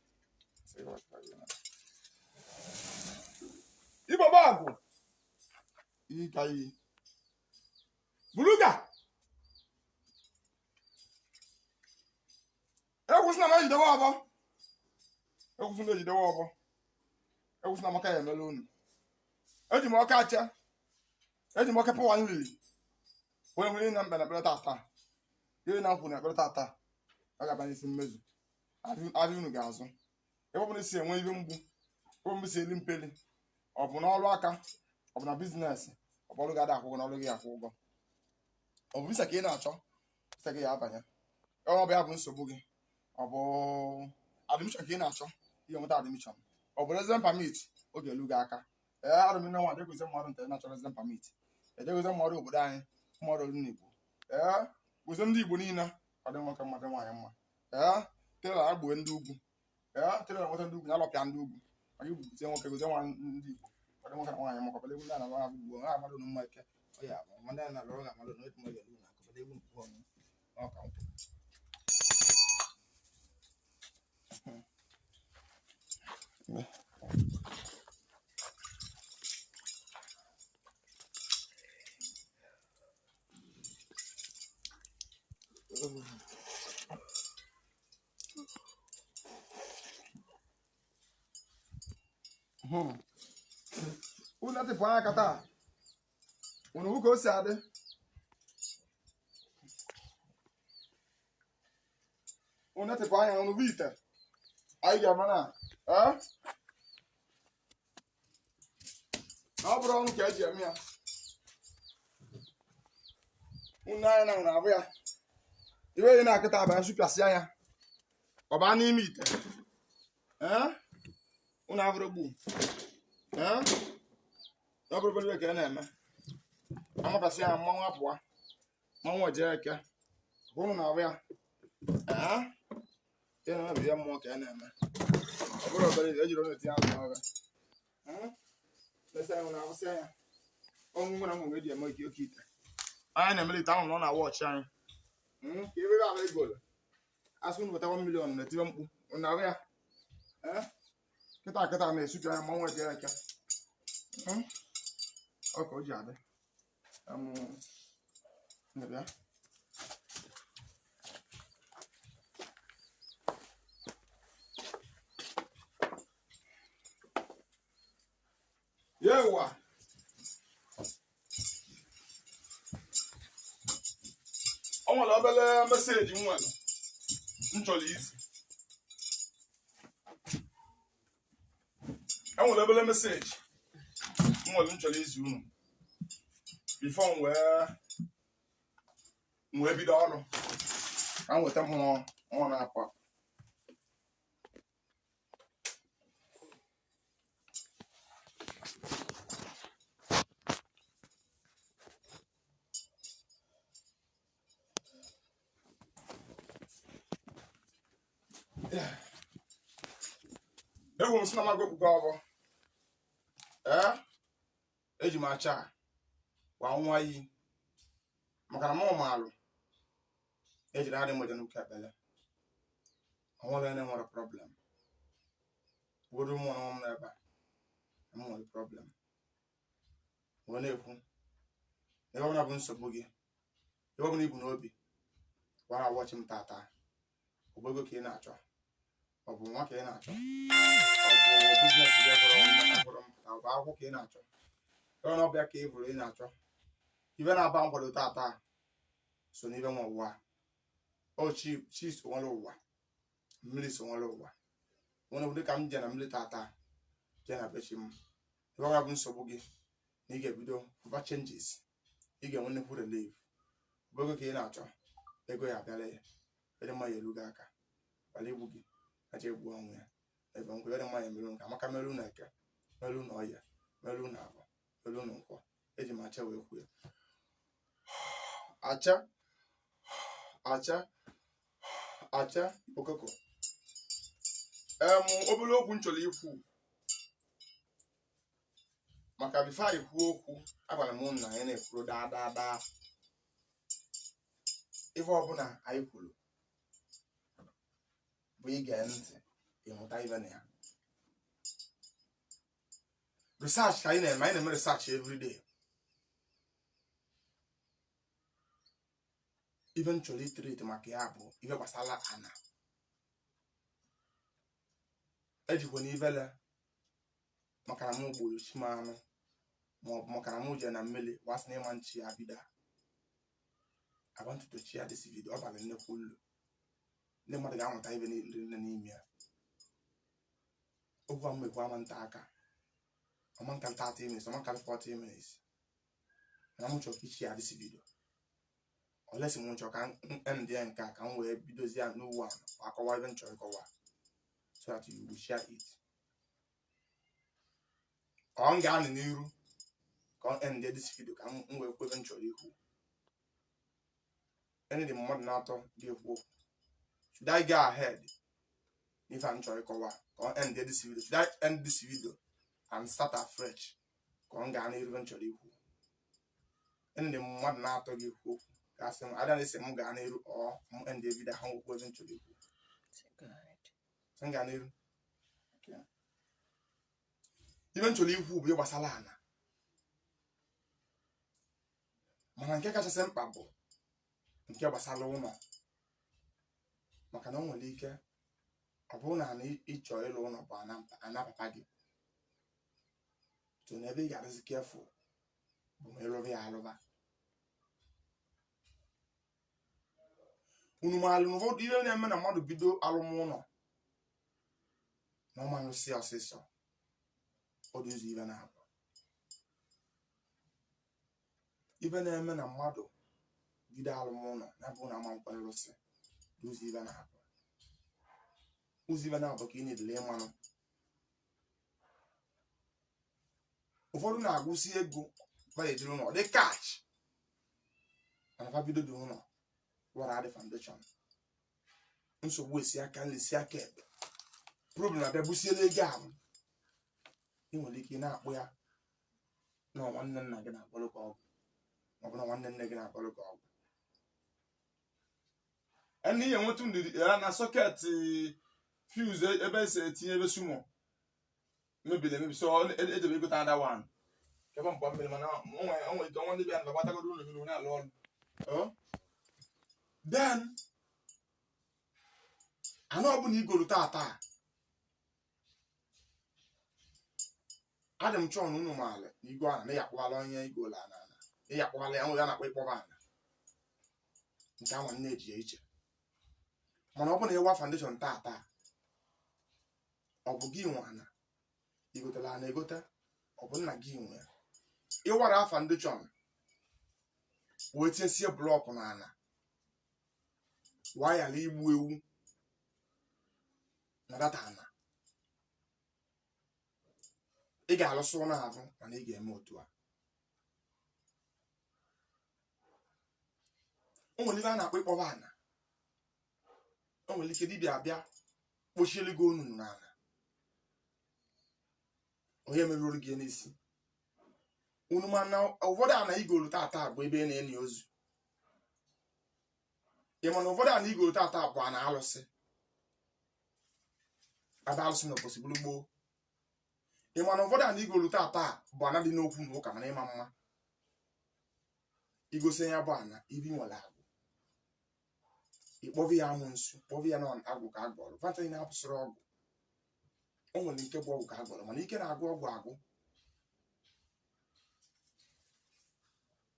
Igbo bụ iyi ka iyi. Buluga! Ekwụsị na m ejidewe ọbọ. Ekwụsị na ejidewe ọbọ. Ekwụsị na amaka ya emela unu. Eji m ọka acha. Eji m ọka pụwa nriri. Onye nwere na mkpe na ekpere tata. Ihe na nkwụ na ekpere tata. Ọ ga-aba n'isi mmezu. Ahịa unu ga-azụ. Ebe ọ bụla si enwe ihe mgbu, ebe ọ bụla si eli mpeli, ọ bụ n'ọrụ aka, ọ bụ na business, ọ bụ ọrụ ga-ada akwụ ụgwọ na ọrụ gị akwụ ụgwọ. Ọ bụ visa ka ị na-achọ, visa gị ya abanye. Ọ bụ ya bụ nsogbu gị. Ọ bụ admission ka ị na-achọ, ị ga-enweta admission. Ọ bụ resident permit, ọ ga-elu gị aka. Ee, arụ m nwa adịghịzi mmadụ nta na-achọ resident permit. Ejeghịzi mmadụ obodo anyị, mmadụ olu n'Igbo. Ee, gozie ndị Igbo niile, ọ dị nwoke mma, dị nwaanyị mma. Ee, tela agbue ndị ugwu. Ee, tela nweta ndị ugwu, na-alọpịa ndị ugwu. Maka igbu gozie nwoke, gozie nwaanyị ndị Igbo. Ọ dị nwoke na nwaanyị mma, kọbara egwu ndị a na-alụ abụ gbuo, ha amadụ mma ike. Ọ ya bụ, ndị a na-alụ ga amadụ na etu mmadụ ga-elu na akọbara egwu nke ọnụ. Ọ ka nkwụ. Unu atịpụ aka taa, unu hụ ka o si adị. Unu atịpụ anya, unu bụ ite anyị ga-ama na na ọ bụrụ ọnụ ka eji eme ya. Unu anya na unu abụ ya. Iwe yi na-akịta abanye sụpịasị anya, ọ baa n'ime ite. Unu abụrụ gbu. Ọ bụrụ obere ka a na-eme, amapasị ya, mmanwụ apụwa, mmanwụ ojee eke. Unu na-abụ ya. Ihe na-eme bụ ihe mmụọ ka a na-eme. Ọ bụrụ obere ejiri ọnụ etinye azụ n'ọga. Lesa ya, unu abụsị ya. Ọnwụ nwere nwere eji eme oke ite. Anyị na-emelite ahụ na ọ na-awọchị anyị. Ka ebe ahụ egolu. Asị unu weta 1 million na-etiwe mkpu. Unu ahụ ya. Kịta kịta na-esupịa ya, mmanwụ ejee eke. Ọ ka o ji adị. Bịa. Yewa. O nwere obere message m nwere m chọrọ izi. E nwere obere message m nwere m chọrọ izi unu before m wee bido ọrụ ka m nweta mmụọ ọ na-apụ. Egwu m sị na m agụpụgo ọbọ. Ee, eji m acha gwa nwa iyi maka na mụ maalụ ejiri adị mmoja n'ụka ekpele. Onwere onye nwere problem. Obodo mụ na m n'ebe a m nwere problem. Wee na-ekwu ebe ọbụla bụ nsogbu gị, ebe ọbụla ibu n'obi gwara awọchị m tata. Ọ bụ ego ka ị na-achọ, ọ bụ nwa ka ị na-achọ, ọ bụ business gị gwọrọ mpụta, ọ bụ akwụkwọ ka ị na-achọ, ebe na ọbịa ka ị bụrụ ị na-achọ. Ibe na-aba nkwado tata so n'ibe nwe ụwa. Ọ chi so nwere ụwa, mmiri so nwere ụwa. Nwere ụdị ka m je na mmiri tata jee na be chi m. Ebe ọbụla bụ nsogbu gị na ị ga-ebido over changes, ị ga-enwe nnukwu relief. Bụ ego ka ị na-achọ, ego ya abịala ya, ede mma ya eru gị aka, gbara igbu gị kacha egbu ọnwụ ya. Ebe nkwe ede mma ya merụ nke amaka, merụ na eke, merụ na ọya, merụ na abụ, merụ na nkwọ. Eji m acha wee kwuo ya. Acha acha acha okoko. Obere okwu m chọrọ ikwu maka before anyị kwuo okwu, agwara m unu na anyị na-ekwuru daa daa daa. Ife ọbụla anyị kwuru bụ ige ntị ịmụta ife na ya. Research ka anyị na-eme, anyị na-eme research everyday. Ife m chọrọ itiriti maka ya bụ ife gbasara ana. Ejikwa na ivele maka na mụ gburu chi m anụ, maọbụ maka na mụ jee na mmiri wasị na ịma nchi ya bido. I want to share this video. Ọ bara nnukwu ulu. Ndị mmadụ ga-amụta ibe niile n'ime ya. Okwu a mmekwa ama nta aka, ọma nka 30 minutes, ọma nka 40 minutes, mana m chọrọ ka ichi ya this video, unless m chọrọ ka m end ya nke a, ka m wee bidozie ya n'ụwa akọwa ebe m chọrọ ịkọwa, so that you will share it. Ọ m ga-anọ n'iru ka ọ end this video, ka m wee kwuo ebe m chọrọ ikwu. Any dị mmadụ na-atọ ga-ekwu okwu. Should I go ahead n'ife a m chọrọ ịkọwa, ka ọ end this video? Should I end this video and start afresh, ka ọ gaa n'iru ebe m chọrọ ikwu? Any dị mmadụ na-atọ ga-ekwu okwu, ka asị m ada na-esi m gaa n'iru, ọ m end video ahụ, okwu ebe m chọrọ ikwu. Say go ahead. Sị m gaa n'iru. Okay. Ife m chọrọ ikwu bụ ihe gbasara ana, mana nke kachasị mkpa bụ nke gbasara ụlọ, maka na o nwere ike ọ bụrụ na ana ịchọ ịlụ ụlọ bụ ana papa gị, so na ebe ị ga-adịzi careful bụ ma ịlụba ya alụba. Unu maalụ na ụfọdụ ihe na-eme na mmadụ bido alụmụlọ na ọma nrụsị ọsịsọ, ọ dị ụzọ ibe na-abụ. Ibe na-eme na mmadụ bido alụmụlọ na bụ na ama nkwe nrụsị dị ụzọ ibe na-abụ. Ụzọ ibe na-abụ ka ị na-edele ịmanụ. Ụfọdụ na-agụsi ego ba ejiri ụlọ dị cash, mana fa bido dị ụlọ wara adị foundation, nsogbu esi aka nri si aka ekpe, problem abịa busiela ego ahụ. Ị nwere ike ị na-akpụ ya na nwanne nna gị na-akpọrọ gị ọgwụ, maọbụ na nwanne nne gị na-akpọrọ gị ọgwụ. Ẹni ihe nwetụ ndidi ya na socket fuse ebe esi etinye ebe sumo mebiri emebi, so ejebe igote another one ebe mgba mmiri, mana onwe ike ọnwa ndị bịa na gbatagoro ụlọ mmiri na-alụ ọrụ. Then anụ ọbụla igolu tata, adị m chọọ na unu maala na igwe ana na ya akpọwala onye igolu ana ana na ya akpọwala ya, nwe ya na-akpọ ịkpọba ana nke anwa nne eji ya iche. Mana ọ bụ na ịwa foundation tata, ọ bụ gị nwe ana igotela ana egote, ọ bụ nna gị nwe ya. Ịwara foundation wee tinyesie block na ana, wayala igbu ewu na data ana, ị ga-alụsị ụlọ ahụ, mana ị ga-eme otu a. O nwere ife a na-akpọ ịkpọba ana. O nwere ike dibịa abịa kpochielu gị onunu n'ala, onye merụrụ gị n'isi unu. Mana ụfọdụ ana igolu tata bụ ebe a na-eni ozu. Ị ma na ụfọdụ ana igolu tata bụ ana alụsị, ebe alụsị na ụbọchị bụrụ gboo. Ị ma na ụfọdụ ana igolu tata bụ ana dị n'okwu na ụka, mana ịma mma igosi ya bụ ana ibi nwere agwụ, ịkpọvi ya amụnsu, kpọvi ya na agwụ ka agwọrọ vantanyị na-apụsịrị ọgwụ. O nwere nke bụ ọgwụ ka agwọrọ, mana ike na-agwụ ọgwụ agwụ.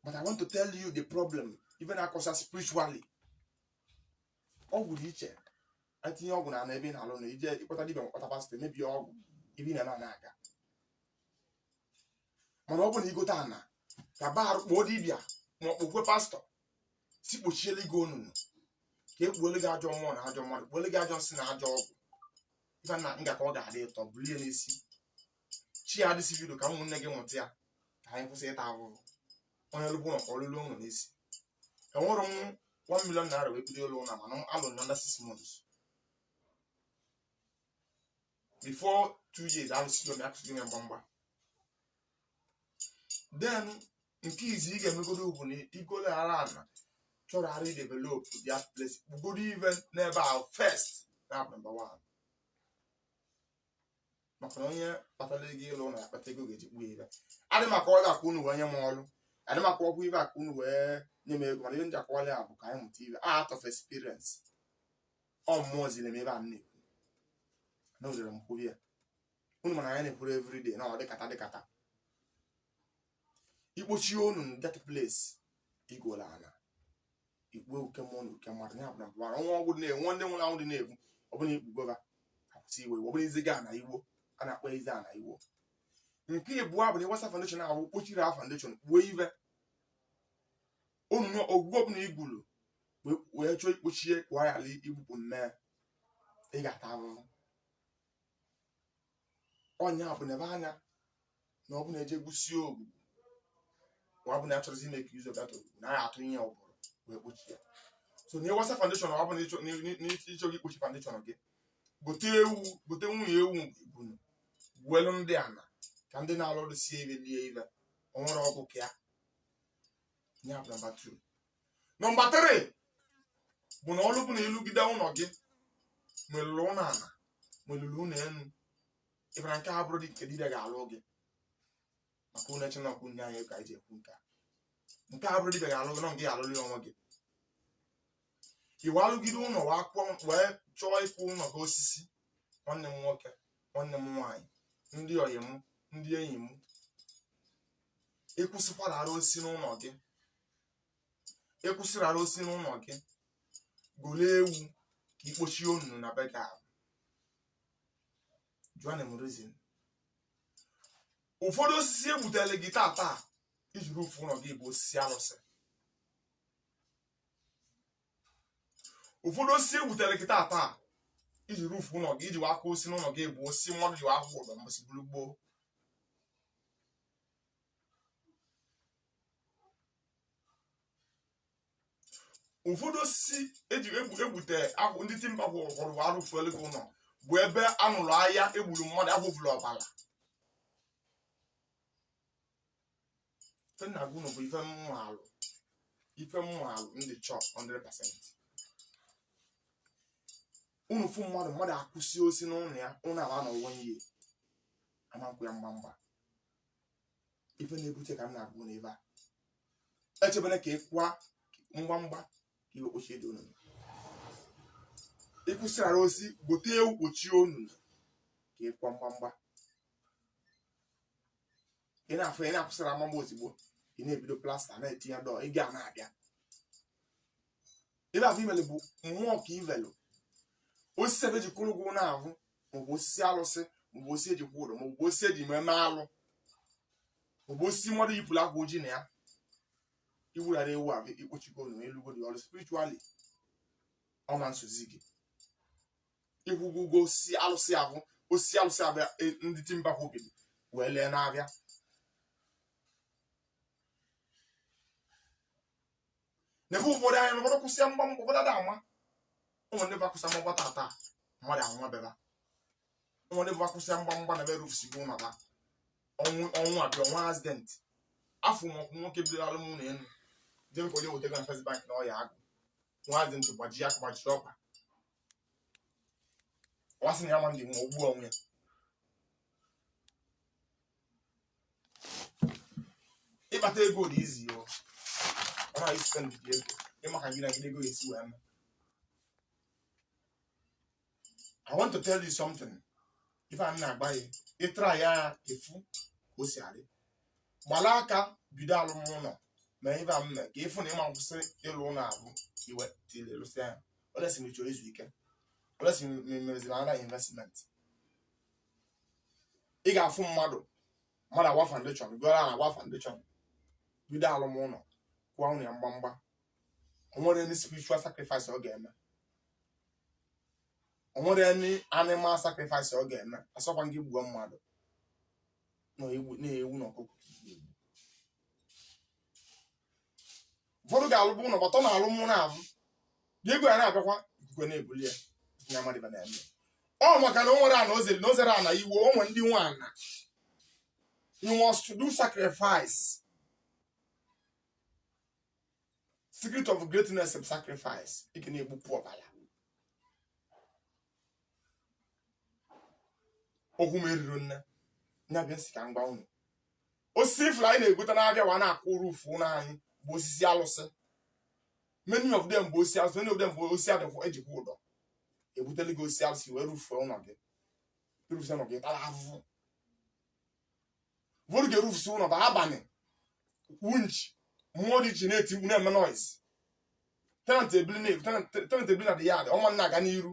But I want to tell you the problem even akọsa spiritually. Ọgwụ dị iche, etinye ọgwụ na ana ebe ị na-alụ na ije ịkpọta dibịa ma kpọta pastọ emebie ọgwụ ibe ị na-eme na-aga. Mana ọ bụ na igote ana ka ba arụ kpọọ dibịa ma ọ kpọkwe pastọ si kpochiele gị onunu, ka e kpuole gị ajọ mmụọ na ajọ mmadụ, kpuole gị ajọ nsị na ajọ ọgwụ, ife na nga ka ọ ga-adị ụtọ bulie n'isi chi ya adịsị video ka ụmụnne gị nwụta ya, ka anyị kwụsị ịta ahụhụ. Onye lụbụ ụlọ ka ọ lụlụ ụlọ n'isi. Enwere m 1 million naira wee bido ịlụ ụlọ, mana m alụ under 6 months. Before 2 years alụsigo m, akụsigo m mgbamgba. Then nke izi ị ga-emegodo bụ na igolo ara ana chọrọ ara develop that place, kpụgodo ive n'ebe ahụ first, na number one, maka na onye kpatara ego ịlụ ụlọ ya akpata ego ga-eji kpuo ive. Adị maka ọrụ aka unu wee nye m ọrụ, adị maka ọgwụ ive aka unu wee nye m ego, mana ihe m ji akọwala ya bụ ka anyị mụta ive out of experience. Ọ mmụọ ziri m ebe a m na-ekwu na o ziri m kwuru ya unu, mana anyị na-ekwuru everyday na ọ dịkata dịkata ikpochi onu that place igola ana. Ikpu oke mmụọ na oke mmadụ ya bụ na mbụara ọnwa ọgwụ dị na-enwe ndị nwụrụ anwụ dị na-egwu ọbụla ikpugo ha akwụsị iwe iwe ọbụla iziga ana iwo a na-akpọ ize ana iwo. Nke ịbụọ bụ na ịwasa foundation ahụ kpochiri ha foundation kpuo ive onunu ogwugwu ọbụla igwuru wee chọọ ikpochie ka ọ ghara igbupụ mmee, ị ga-ata ahụhụ. Ọnya bụ na ebe anya na ọ bụ na eje gwusie ogwugwu ọ bụ na achọrọzi ime ka use of that ogwugwu na ya atụnye ya ụbụrụ wee kpochie ya. So na ịwasa foundation ọ bụ na ịchọghị ikpochi foundation gị, gote ewu, gote nwunye ewu ibunu gbuelu ndị ana ka ndị na-alụ ọrụ sie ive lie ive o nwere ọgwụ ka ya. Ya bụ nọmba 2. Nọmba 3 bụ na ọlụ bụ na ịlụgide ụlọ gị melụrụ ụlọ ana melụrụ ụlọ enu ịbara nke a bụrụ dị nke dibịa ga-alụ gị maka ụlọ eche na ọkụ nne anyị ka anyị ji ekwu nke a. Nke a bụrụ dibịa ga-alụ gị nọ nke ga-alụrụ ya onwe gị. Iwe alụgide ụlọ wee kwụọ wee chọọ ịkwụ ụlọ gị osisi. Nwanne m nwoke, nwanne m nwaanyị, ndị ọyị m, ndị enyi m, ịkwụsịkwara arụ osisi n'ụlọ gị, ịkwụsịrị arụ osisi n'ụlọ gị, golo ewu ka ikpochie onunu na be gị ahụ. Jụọ na m reason. Ụfọdụ osisi egbutere gị tata iji roof ụlọ gị bụ osisi alụsị. Ụfọdụ osisi egbutere gị tata iji roof ụlọ gị, iji wee kụọ osisi n'ụlọ gị bụ osisi mmadụ ji wee kwụ ụdọ mbọsị buru gboo. Ụfọdụ osisi eji egbute akwụ ndị timber kwụrụ arụfuelu gị ụlọ bụ ebe anụrụ ahịa egburu mmadụ akwụfuru ọbara. Ife nna gị ụnụ bụ ife mmụọ, ife mmụọ ndị chọọ 100%. Unu fụ mmadụ mmadụ akwụsị osi n'ụlọ ya, ụlọ ala na ọwọ ihe amankwụ ya mgbamgba. Ife na-ebute ka m na-agụ na ebe a echebere ka ị kwụa mgbamgba ka iwe kpochie dị onunu. Ịkwụsịrara osi, gote ewu kpochie onunu ka ị kwụọ mgbamgba. Ị na-afụ ị na-akwụsịra mgbamgba ozigbo ị na-ebido plaster na-etinye door ị ga na-abịa ebe afọ imele bụ mmụọ ka ivelụ osisi ebe eji kwụrụ ụgwọ na-ahụ maọbụ osisi alụsị maọbụ osisi eji kwụ ụdọ maọbụ osisi eji eme alụ maọbụ osisi mmadụ yipụrụ akwa ojii na ya. Iwughara ewu ahụ ikpochigo unu elugo dị ọrụ spiritually ọma nsozi gị ịkwụgo ụgwọ osisi alụsị ahụ osisi alụsị abịa ndị timber kwụbiri wee lee n'abịa. N'ebe ụfọdụ anya ụfọdụ kwụsịa mgbamgba ụfọdụ ada ama ụmụ ndị ba kwụsịa mgbamgba tata mmadụ anwụọ beba ụmụ ndị ba kwụsịa mgbamgba na ebe rufsigo ụlọ ba ọnwụ ọnwụ abịa ọnwa accident afọ ụmụọkwụ nwoke bidoro alụmụlọ elu jebe ka onye weta ego na First Bank na ọya agụ nwa accident gbajie aka gbajie ọkpa ọ sị na ya ma ndị nwe ogbuo onwe ya. Ịkpata ego dị easy o ọ na spend dị ego ịma ka gị na gị ego esi wee mee. I want to tell you something. Ife a m na-agba ya ịtara ya efu ka o si adị gbala aka bido alụmụlọ ma ife a m mee ka ịfụ na ịma nkwụsị ịlụ ụlọ ahụ iwe tili lụsị ya olesi m chọrọ izu ike olesi m meziri another investment. Ị ga-afụ mmadụ mmadụ agba foundation gụọra na agba foundation bido alụmụlọ kwụọ ụlọ ya mgbamgba o nwere any spiritual sacrifice ọ ga-eme o nwere any animal sacrifice ọ ga-eme asọkwa gị gbuo mmadụ na-ewu na ọkụkọ. Ụfọdụ ga-alụbụ ụlọ gbata na alụmụlọ ahụ dị ego ya na-abịakwa ikuku na-ebuli ya na mmadụ na-eme ọ maka na o nwere ana ozere na ozere ana iwe o nwere ndị nwe ana. You must do sacrifice. Secret of greatness is sacrifice. Ị ga na-egbupụ ọbara okwu m eriro nne ya bịa sị ka m gwa unu osisi ifuru anyị na-egote na-abịa wa na-akwụ roof ụlọ anyị bụ osisi alụsị. Many of them bụ osisi alụsị, many of them bụ osisi adịkwa ejikwa ụdọ ebutele gị osisi alụsị wee rufuo ụlọ gị rufuo ụlọ gị tara ahụhụ. Ụfọdụ ga-erufusi ụlọ bụ abalị winch mmụọ dị iche na-eti mkpu na-eme noise. Tenant ebili na tenant ebili na the yard ọnwa na-aga n'iru.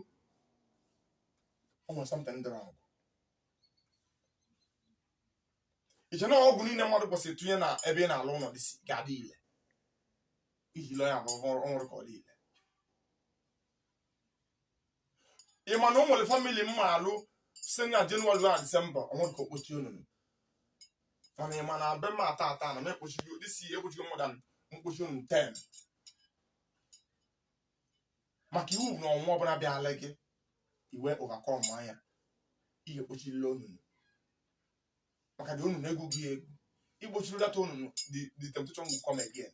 O nwere something dị wrong. Iche na ọgwụ niile mmadụ kwesịrị tụnye na ebe ị na-alụ ụlọ dịsị ga-adị ile iji lụọ ya bụ ọnwụrụ ka ọ dị ile. Ị ma na o nwere family mma alụ si na Jenụwarị na Disemba ọnwụrụ ka okpochi onunu, mana ị ma na be m ata ata na m ekpochigo dịsi ekpochigo more than mkpochi onunu 10, maka iwu bụ na ọnwụ ọbụla bịala gị iwe overcome anya ihe ekpochirila onunu, maka dị onunu egwu gị egwu igbochiri that onunu, the temptation will come again.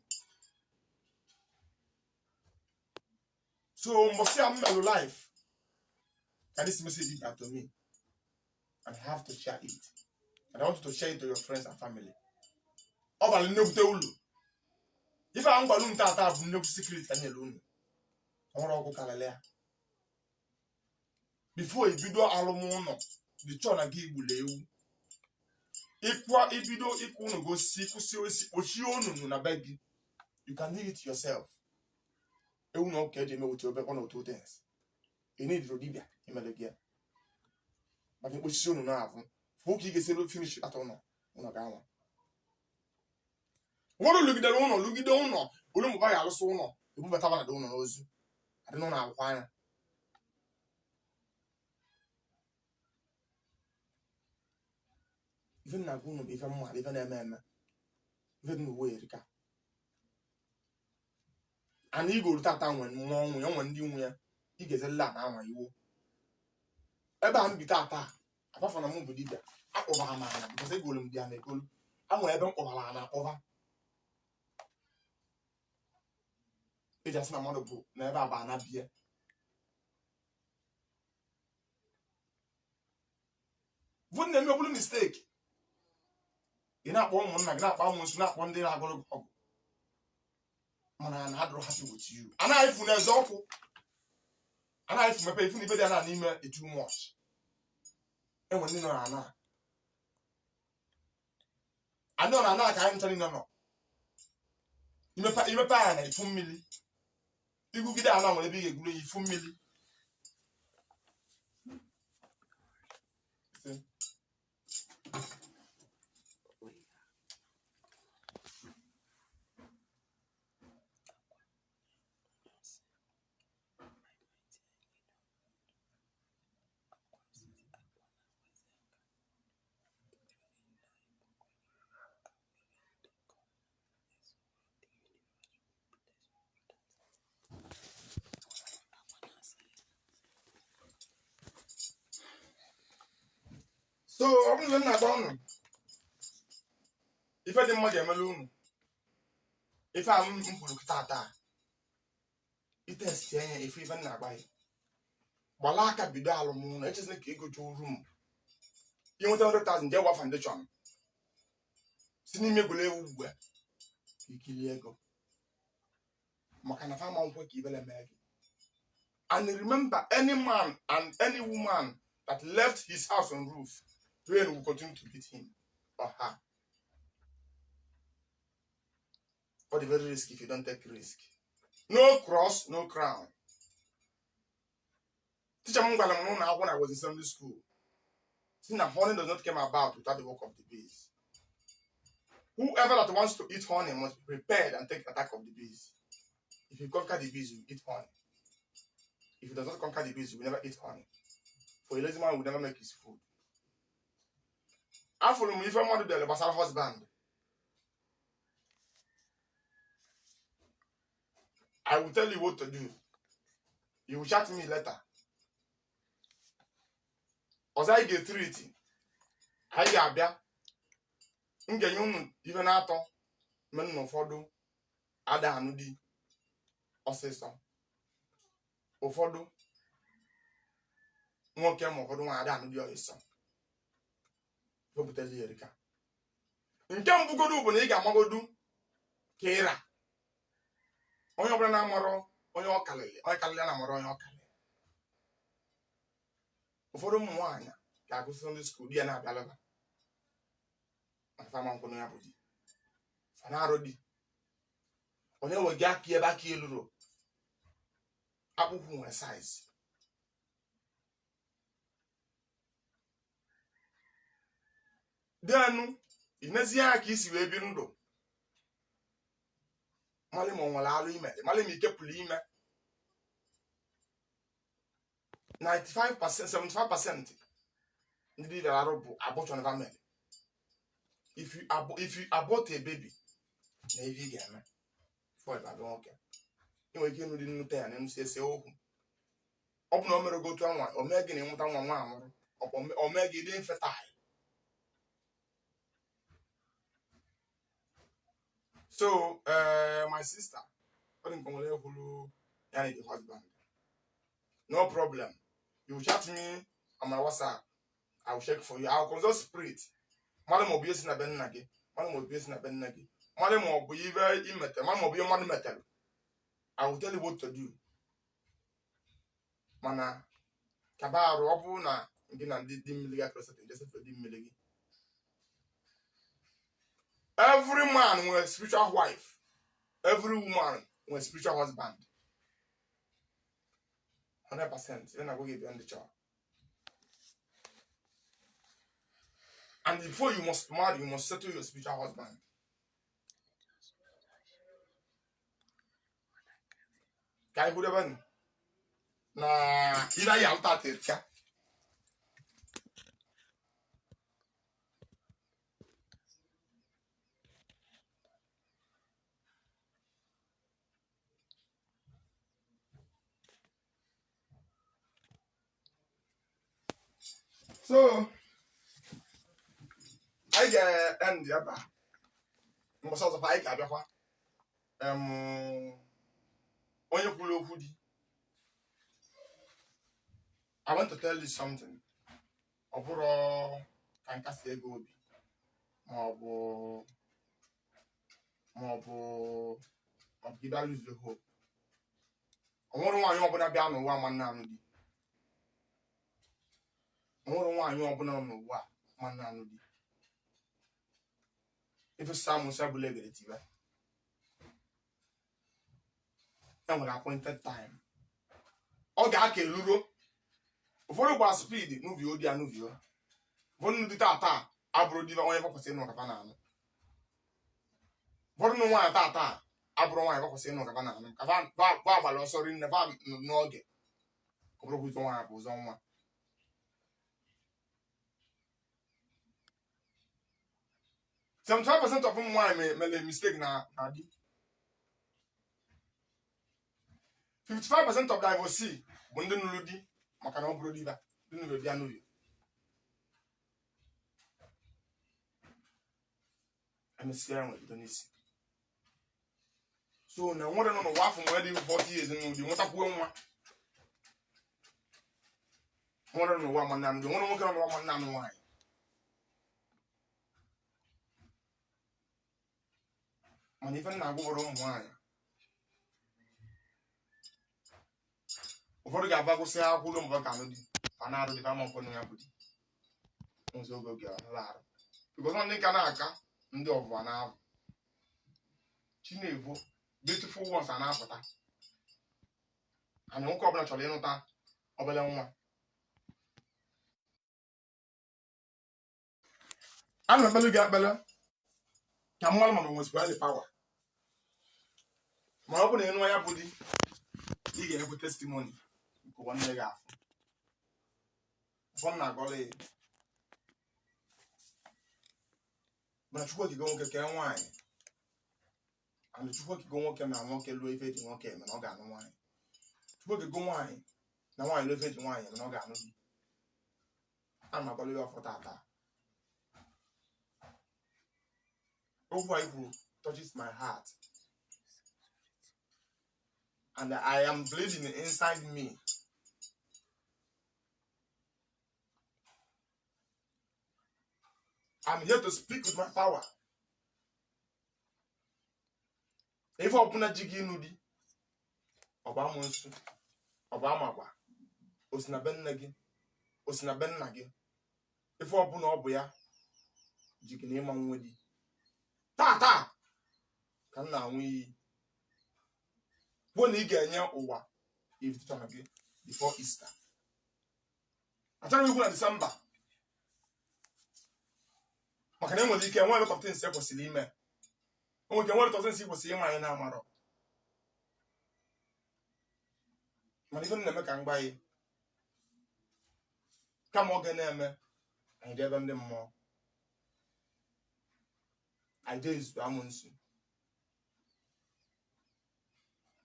So mbọsị a m melụ live ka this message got to me and I have to share it, and I want you to share it to your friends and family. Ọ bara nnekwute ulu ife a m gwara unu tata bụ nnekwu secret ka nyere unu ọhụrụ ọgwụ karịrị ya. Before ibido alụmụlọ dị chọọ na gị gburu ewu ịkwa ibido ịkụ unu gosi kwụsị osisi kpochie onunu na be gị. You can do it yourself. Ewu na ọka eji eme with obe one or two things ị na-ediro dibịa imere gị ya, maka ikpochisi onunu ahụ fụ ka ị ga-esi finish atọ ụlọ ụlọ ga-anwa. Ụfọdụ lụgidere ụlọ lụgide ụlọ olu mgbe ya alụsị ụlọ ebubata na ụlọ n'ozu adị n'ụlọ akwụkwọ anya. Ife nna gwa unu bụ ife mmadụ ife na-eme eme ife dị n'uwe erika ana igoro tata nwe mmụọ nwe ya nwe ndị nwe ya ị ga-ezelele ana anwa iwo ebe a m bi tata apafọ na m bụ dibịa akpọbara m ana because egolu m dị ana egolu a nwere ebe m kpọbara ana akpọba eji asị na mmadụ bụ na ebe a bụ ana bie. Bụ na-eme obulu mistake ị na-akpọ ụmụnna gị, na-akpọ amụnsụ, na-akpọ ndị na-agụrụ gị ọgwụ, mana na adụrụ happy with you. Anaghị efu n'eze ọkụ, anaghị efu mepe ifu na ibe dị ana n'ime too much. Enwe ndị nọ na ana ndị nọ na ana ka anyị ncha niile nọ imepe anya na ifu mmiri igugide ana nwere ebe ị ga-egwuru ya ifu mmiri. So ọ bụrụ na m na-agba unu ife dị mma ga-emelu unu ife a m kwuru taa itesti anya ife ife m na-agba ya gbala aka bido alụmụlọ echezina ka ego jụọ rum inweta 100,000 jee gwa foundation si n'ime egwuregwu ewu ugbu a ka ikiri ego maka na fama nkwe ka ibele mee gị. And remember, any man and any woman that left his house on roof, rain will continue to beat him or her. For the very risk if you don't take risk. No cross, no crown. Teacher m gwara m n'ụlọ akwụkwọ na I was in secondary school. See, na honey does not come about without the work of the bees. Whoever that wants to eat honey must be prepared and take attack of the bees. If you conquer the bees, you will eat honey. If you does not conquer the bees, you will never eat honey. For a lazy man will never make his food. Afụrụ m ife mmadụ dere gbasara husband. I will tell you what to do. You will chat me later. Ọzọ anyị ga-etiriti anyị ga-abịa m ga-enye unu ife na-atọ mere na ụfọdụ ada anụ di ọsịsọ, ụfọdụ nwoke ma ụfọdụ nwaanyị ada anụ di ọsịsọ wepụtala ya erika. Nke mbụgodu bụ na ị ga-amagodu ka ịra onye ọbụla na-amarọ onye ọ kalịrị onye kalịrị ya na-amarọ onye ọ kalịrị. Ụfọdụ ụmụ nwaanyị ga-agụ secondary school di ya na-abịalaba mana fama nkwụ ya bụ di fa na-arụ di onye nwe gị aka ebe aka eluro. Akpụkwụ nwere size. Denu inezie ya ka isi wee bi ndụ, malị ma ọ nwere alụ ime, malị ma ike pụrụ ime. 95%, 75% ndị dibịa arụ bụ abortion fa mere. If you abort a baby, na ife ị ga-eme for ịba nwoke, ị nwere ike ịnụ dị nnute ya na nsi ese okwu. Ọ bụ na o mere gị otu anwa, o mee gị na ịnwụta nwa nwa anwụrụ, o mee gị dị infertile. So my sister, ọ dị nke nwere ekwuru ya na the husband, no problem. You chat me on my WhatsApp, I will check for you. I will consult spirit, mmadụ ma ọ bụ ihe si na be nna gị, mmadụ ma ọ bụ ihe si na be nne gị, mmadụ ma ọ bụ ibe imete, mmadụ ma ọ bụ ihe mmadụ metere. I will tell you what to do. Mana kaba arụ, ọ bụrụ na gị na ndị di mmiri gị akọrọsatị ndị di mmiri gị. Every man nwere spiritual wife, every woman nwere spiritual husband. 100% ị na-agwa gị bịa ndị chọrọ. And before you must marry, you must settle your spiritual husband. Ka anyị kwudebe na ile anyị alụta atịrịka. So anyị ga-end ebe a. Mbọsị ọzọkwa anyị ga-abịakwa. Onye kwuru okwu di, I want to tell you something. Ọ bụrụ ka nkasi ego obi ma ọ bụ gị bịa lose hope. Ọ nwere nwaanyị ọbụla bịa n'ụwa ma nna anụ di. Ọ nwere nwaanyị ọbụla nọ n'ụwa ma nna anụ di. Ife Samuel bụla egere tibe, e nwere appointed time ọ ga-aka eluro. Ụfọdụ gbara speed n'uvio di ya n'uvio. Ụfọdụ ndị tata abụrụ di onye kwesịrị ịnụ kapa na-anụ. Ụfọdụ ndị nwaanyị tata abụrụ nwaanyị kwesịrị ịnụ kapa na-anụ, ka fa agbara ọsọ rinne fa n'oge. Ọ bụrụkwa ụzọ nwaanyị bụ ụzọ nwa. 75% of ụmụ nwaanyị mere mistake na di. 55% of divorcee bụ ndị nụrụ di maka na ọ bụrụ di ba ndị nụrụ di anụghị. Emesịa ya nwere bido n'isi. So na nwere nọ n'ụwa afọ nwere dị 40 years nụ di nwetakwuo nwa. Nwere nọ n'ụwa ma nna ndị nwere nwoke nọ n'ụwa ma nna anụ nwaanyị. Mana ife nna agwụ bụrụ ụmụ nwaanyị ụfọdụ ga-aba gụsị akwụkwọ ụlọ mgbe ka anụ di fa na-arụ di fa ma ụfọdụ ya bụ di nso oge oge ọhụrụ arụ, because ndị ka na-aka ndị ọbụla na-abụ chinevo beautiful ones a na-apụta. Anyị nwoke ọbụla chọrọ ịnụta obere nwa. Ana m ekpele gị ekpele ka mmadụ mana nwezikwa the power. Ma ọ bụ na ịnụ ya bụ di, ị ga-enwekwa testimony nke ụwa nne gị afụ. Ụfọdụ na-agọrọ ya mana Chukwu okike nwoke kee nwaanyị, and Chukwu okike nwoke na nwoke lụọ ife eji nwoke eme na ọ ga-anụ nwaanyị. Chukwu okike nwaanyị na nwaanyị lụọ ife eji nwaanyị eme na ọ ga-anụ di. A na agọrọ ya ọfọ tata. Okwu anyị kwuru touches my heart and I am bleeding inside me. I'm here to speak with my power. Ife ọbụla ji gị ịnụ di, ọ bụ amụnsụ, ọ bụ amakwa, o si na be nne gị, o si na be nna gị, ife ọbụla ọ bụ ya ji gị na ịma nwe di taa taa ka m na-anwụ iyi kwuo na ị ga-enye ụwa Invitation gị before Easter. Achọrọ m ikwu na December maka na enwere ike enwe lot of things ekwesịrị ime. Enwere ike enwe lot of things kwesịrị ịma anyị na-amarọ, mana ife m na-eme ka m gba gị kama oge na-eme anyị jee ebe ndị mmụọ, anyị jee izu amụnsu,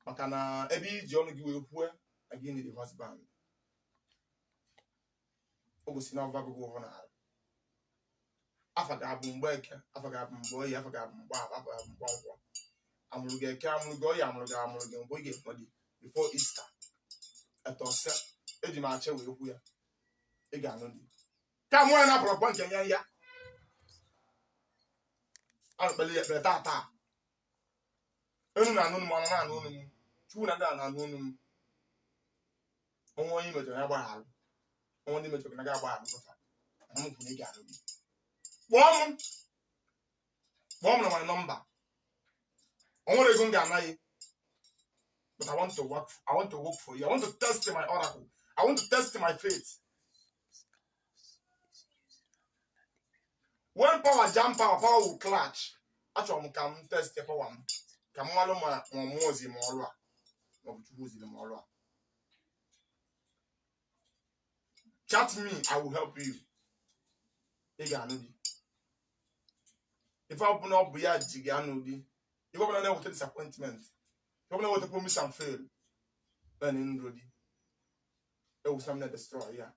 maka na ebe iji ọnụ gị wee kwue na gị need a husband, o gosi na ọva gụgụ ụvụ n'ala. Afa ga-abụ mgbe eke, afa ga-abụ mgbe oyi, afa ga-abụ mgbe afọ, afa ga-abụ mgbe nkwọ. Amụrụ gị eke, amụrụ gị oyi, amụrụ gị mgbe ị ga-enwe di before Easter. Etose eji m achị wee kwu ya, ị ga-anụ di. Ka mụ ya na-apụrụ pọ nke ya ya alụkpele ya ekpere taa taa. Enu na-anụ m, ọna na-anụ onu m, Chukwu na ndị a na-anụ onu m. Onwe onye mejọrọ ya gbaghalụ, onwe ndị mejọrọ na ga agbaghalụ gọfa. Mana m kwuru na ị ga-anụ di. Kpọọ m, kpọọ m na my number. O nwere ego m ga-anaghị, but I want to work for you. I want to test my oracle. I want to test my faith. When power jam power, power will clash. Achọrọ m ka m test power m, ka m malụ ma mmụọ zi m ọrụ a, ma ọ bụ Chukwu ziri m ọrụ a. Chat me, I will help you. Ị ga-anụ di. Ife ọbụla ọ bụ ya ji gị anụ di, ife ọbụla na-eweta disappointment, ife ọbụla na-eweta promise and fail, then ndụ di ewusa m na-destroy ya.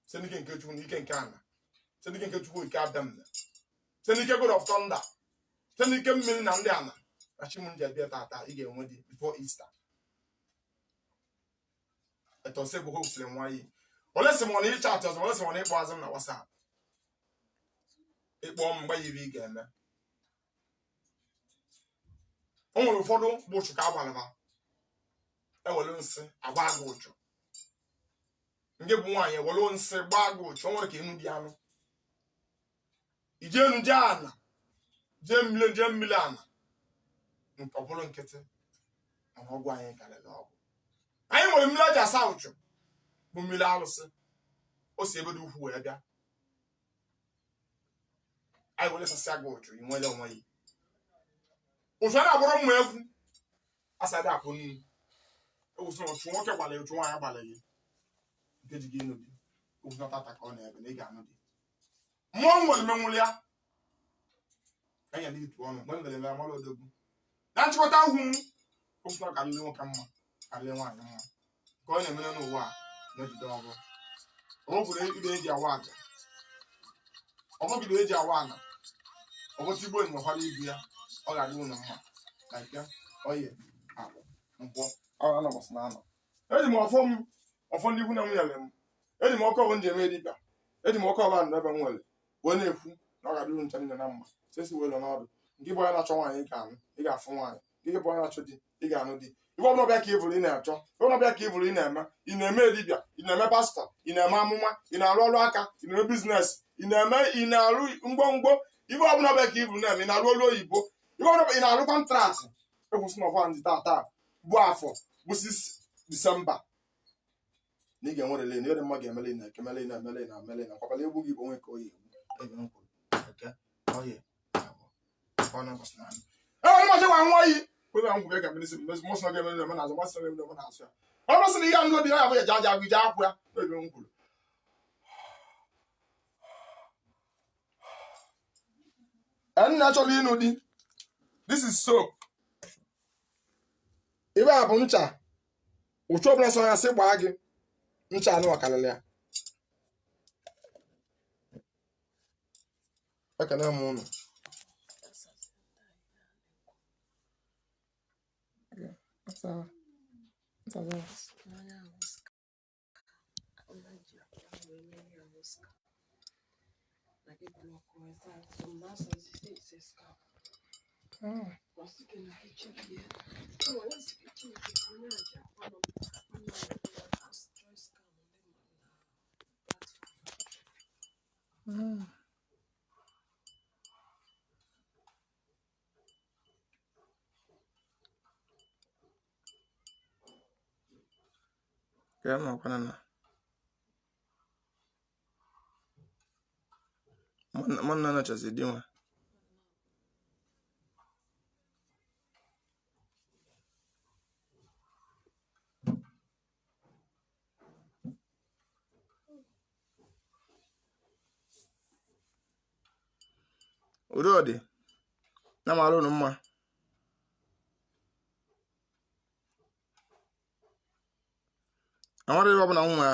Site n'ike nke Chukwu na ike nke ana, site n'ike nke Chukwu nke Adam, site n'ike God of thunder, site n'ike mmiri na ndị ana na chi m ji abịa tata, ị ga-enwe di before Easter. Etose bụ hope sịrị nwa yi ole sị m ọ na ịchatị ọzọ, ole sị m ọ na ịkpọ azụ m na WhatsApp. Ịkpọ m mgbe yiri ị ga-eme. O nwere ụfọdụ bụ ụchụ ka agbalịba ewere nsị agba gị ụchụ. Nke bụ nwaanyị ewere nsị gbaa gị ụchụ. O nwere ka enu dị anụ ije enu jee ana jee mmiri jee mmiri ana nke ọ bụrụ nkịtị, mana ọgwụ anyị karịrị ọgwụ. Anyị nwere mmiri eji asa ụchụ bụ mmiri alụsị, o si ebe dị ukwu wee bịa. Anyị were sasịa gị ụchụ, ị nwere onwe gị. Ụchụ a na-agbụrụ mma egwu asada akwụ nnu ewusi na ụchụ nwoke gbara ụchụ nwaanyị gbara gị nke ji gị ịnụ di. Okwu na tata ka ọ na-ebe na ị ga-anụ di. Mmụọ nwere menwụrụ ya anya na itu ọnụ mgbe m mere eme amara odogwu na nchịkọta ahụ m. Okwu na karịrị nwoke mma, karịrị nwaanyị mma nke ọ na-emere n'ụwa a na-ejide ọgụ. Ọ kwuru ibe eji awa aja, ọ bụgide eji awa ana, ọbụta igbo nwekwara ibu ya. Ọ ga-adị unu mma na nke oye akpụ nkwọ ọ anọbọsị na anọ. Eji m ọfọ m, ọfọ ndị ikwu na nwunye m, eji m ọkụ ọbụ nji eme dibịa, eji m ọkụ ọba ndụ ebe m nwere wee na-ekwu na ọ ga-adị unu ncha niile na mma. Sesi wee lọ n'ọdụ. Nke bụ onye na-achọ nwaanyị, ị ga-anụ, ị ga-afụ nwaanyị. Nke bụ onye na-achọ di, ị ga-anụ di. Ife ọbụla ọbịa ka ị vụrụ ị na-achọ, ife ọbụla ọbịa ka ị vụrụ ị na-eme, ị na-eme dibịa, ị na-eme pastọ, ị na-eme amụma, ị na-arụ ọrụ aka, ị na-eme business, ị na-eme, ị na-arụ ngwongwo, ife ọbụla ọbịa ka ị vụrụ na-eme, ị na-arụ ọrụ oyibo, ife ọbụla ị na-arụ contract. Ekwesị na ọfọ ndị taa bụ afọ bụ 6 Disemba na ị ga-enwerele na ihe dị mma ga-emele na ekemele na emele na emele na nkwabala egwu gị bụ onwe ka oyi egwu ebe m kwuru eke oyi abụọ ọ na-abọsị na enwere mmachi gwa nwa yi kwebe ya ngwụ ga emesi mọsị na ga-emere na azụ masị na ga-emere na azụ ya. Ọ bụrụ sị na ihe ndụ dị ya bụ ya ji aja agụ ije akwụ ya ebe m kwuru. Nna chọrọ ịnụ di, this is soap. Ibe a bụ ncha. Ụchụ ọbụla sọ ya sị gbaa gị ncha anụ ọkarịrị ya. Ekene m ụnụ. Ka ya makwana na mụ na nọchazi di nwa. Udo dị na mara unu mma. Amara ebe ọbụla m nwa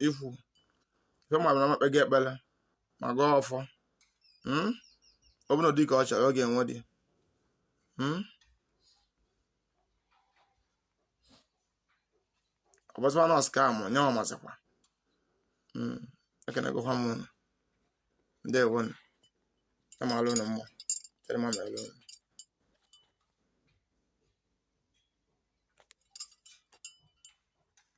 ikwu ife ma na makpe gị ekpere ma gọọ ọfọ. Ọ bụrụ na di ka ọ chọrọ, ọ ga-enwe di. Ọ bụzịkwa na scam nye ọ mazịkwa. Ekenegokwa m unu. Ndewonu. Ya mara unu mma. Chere ma mere unu.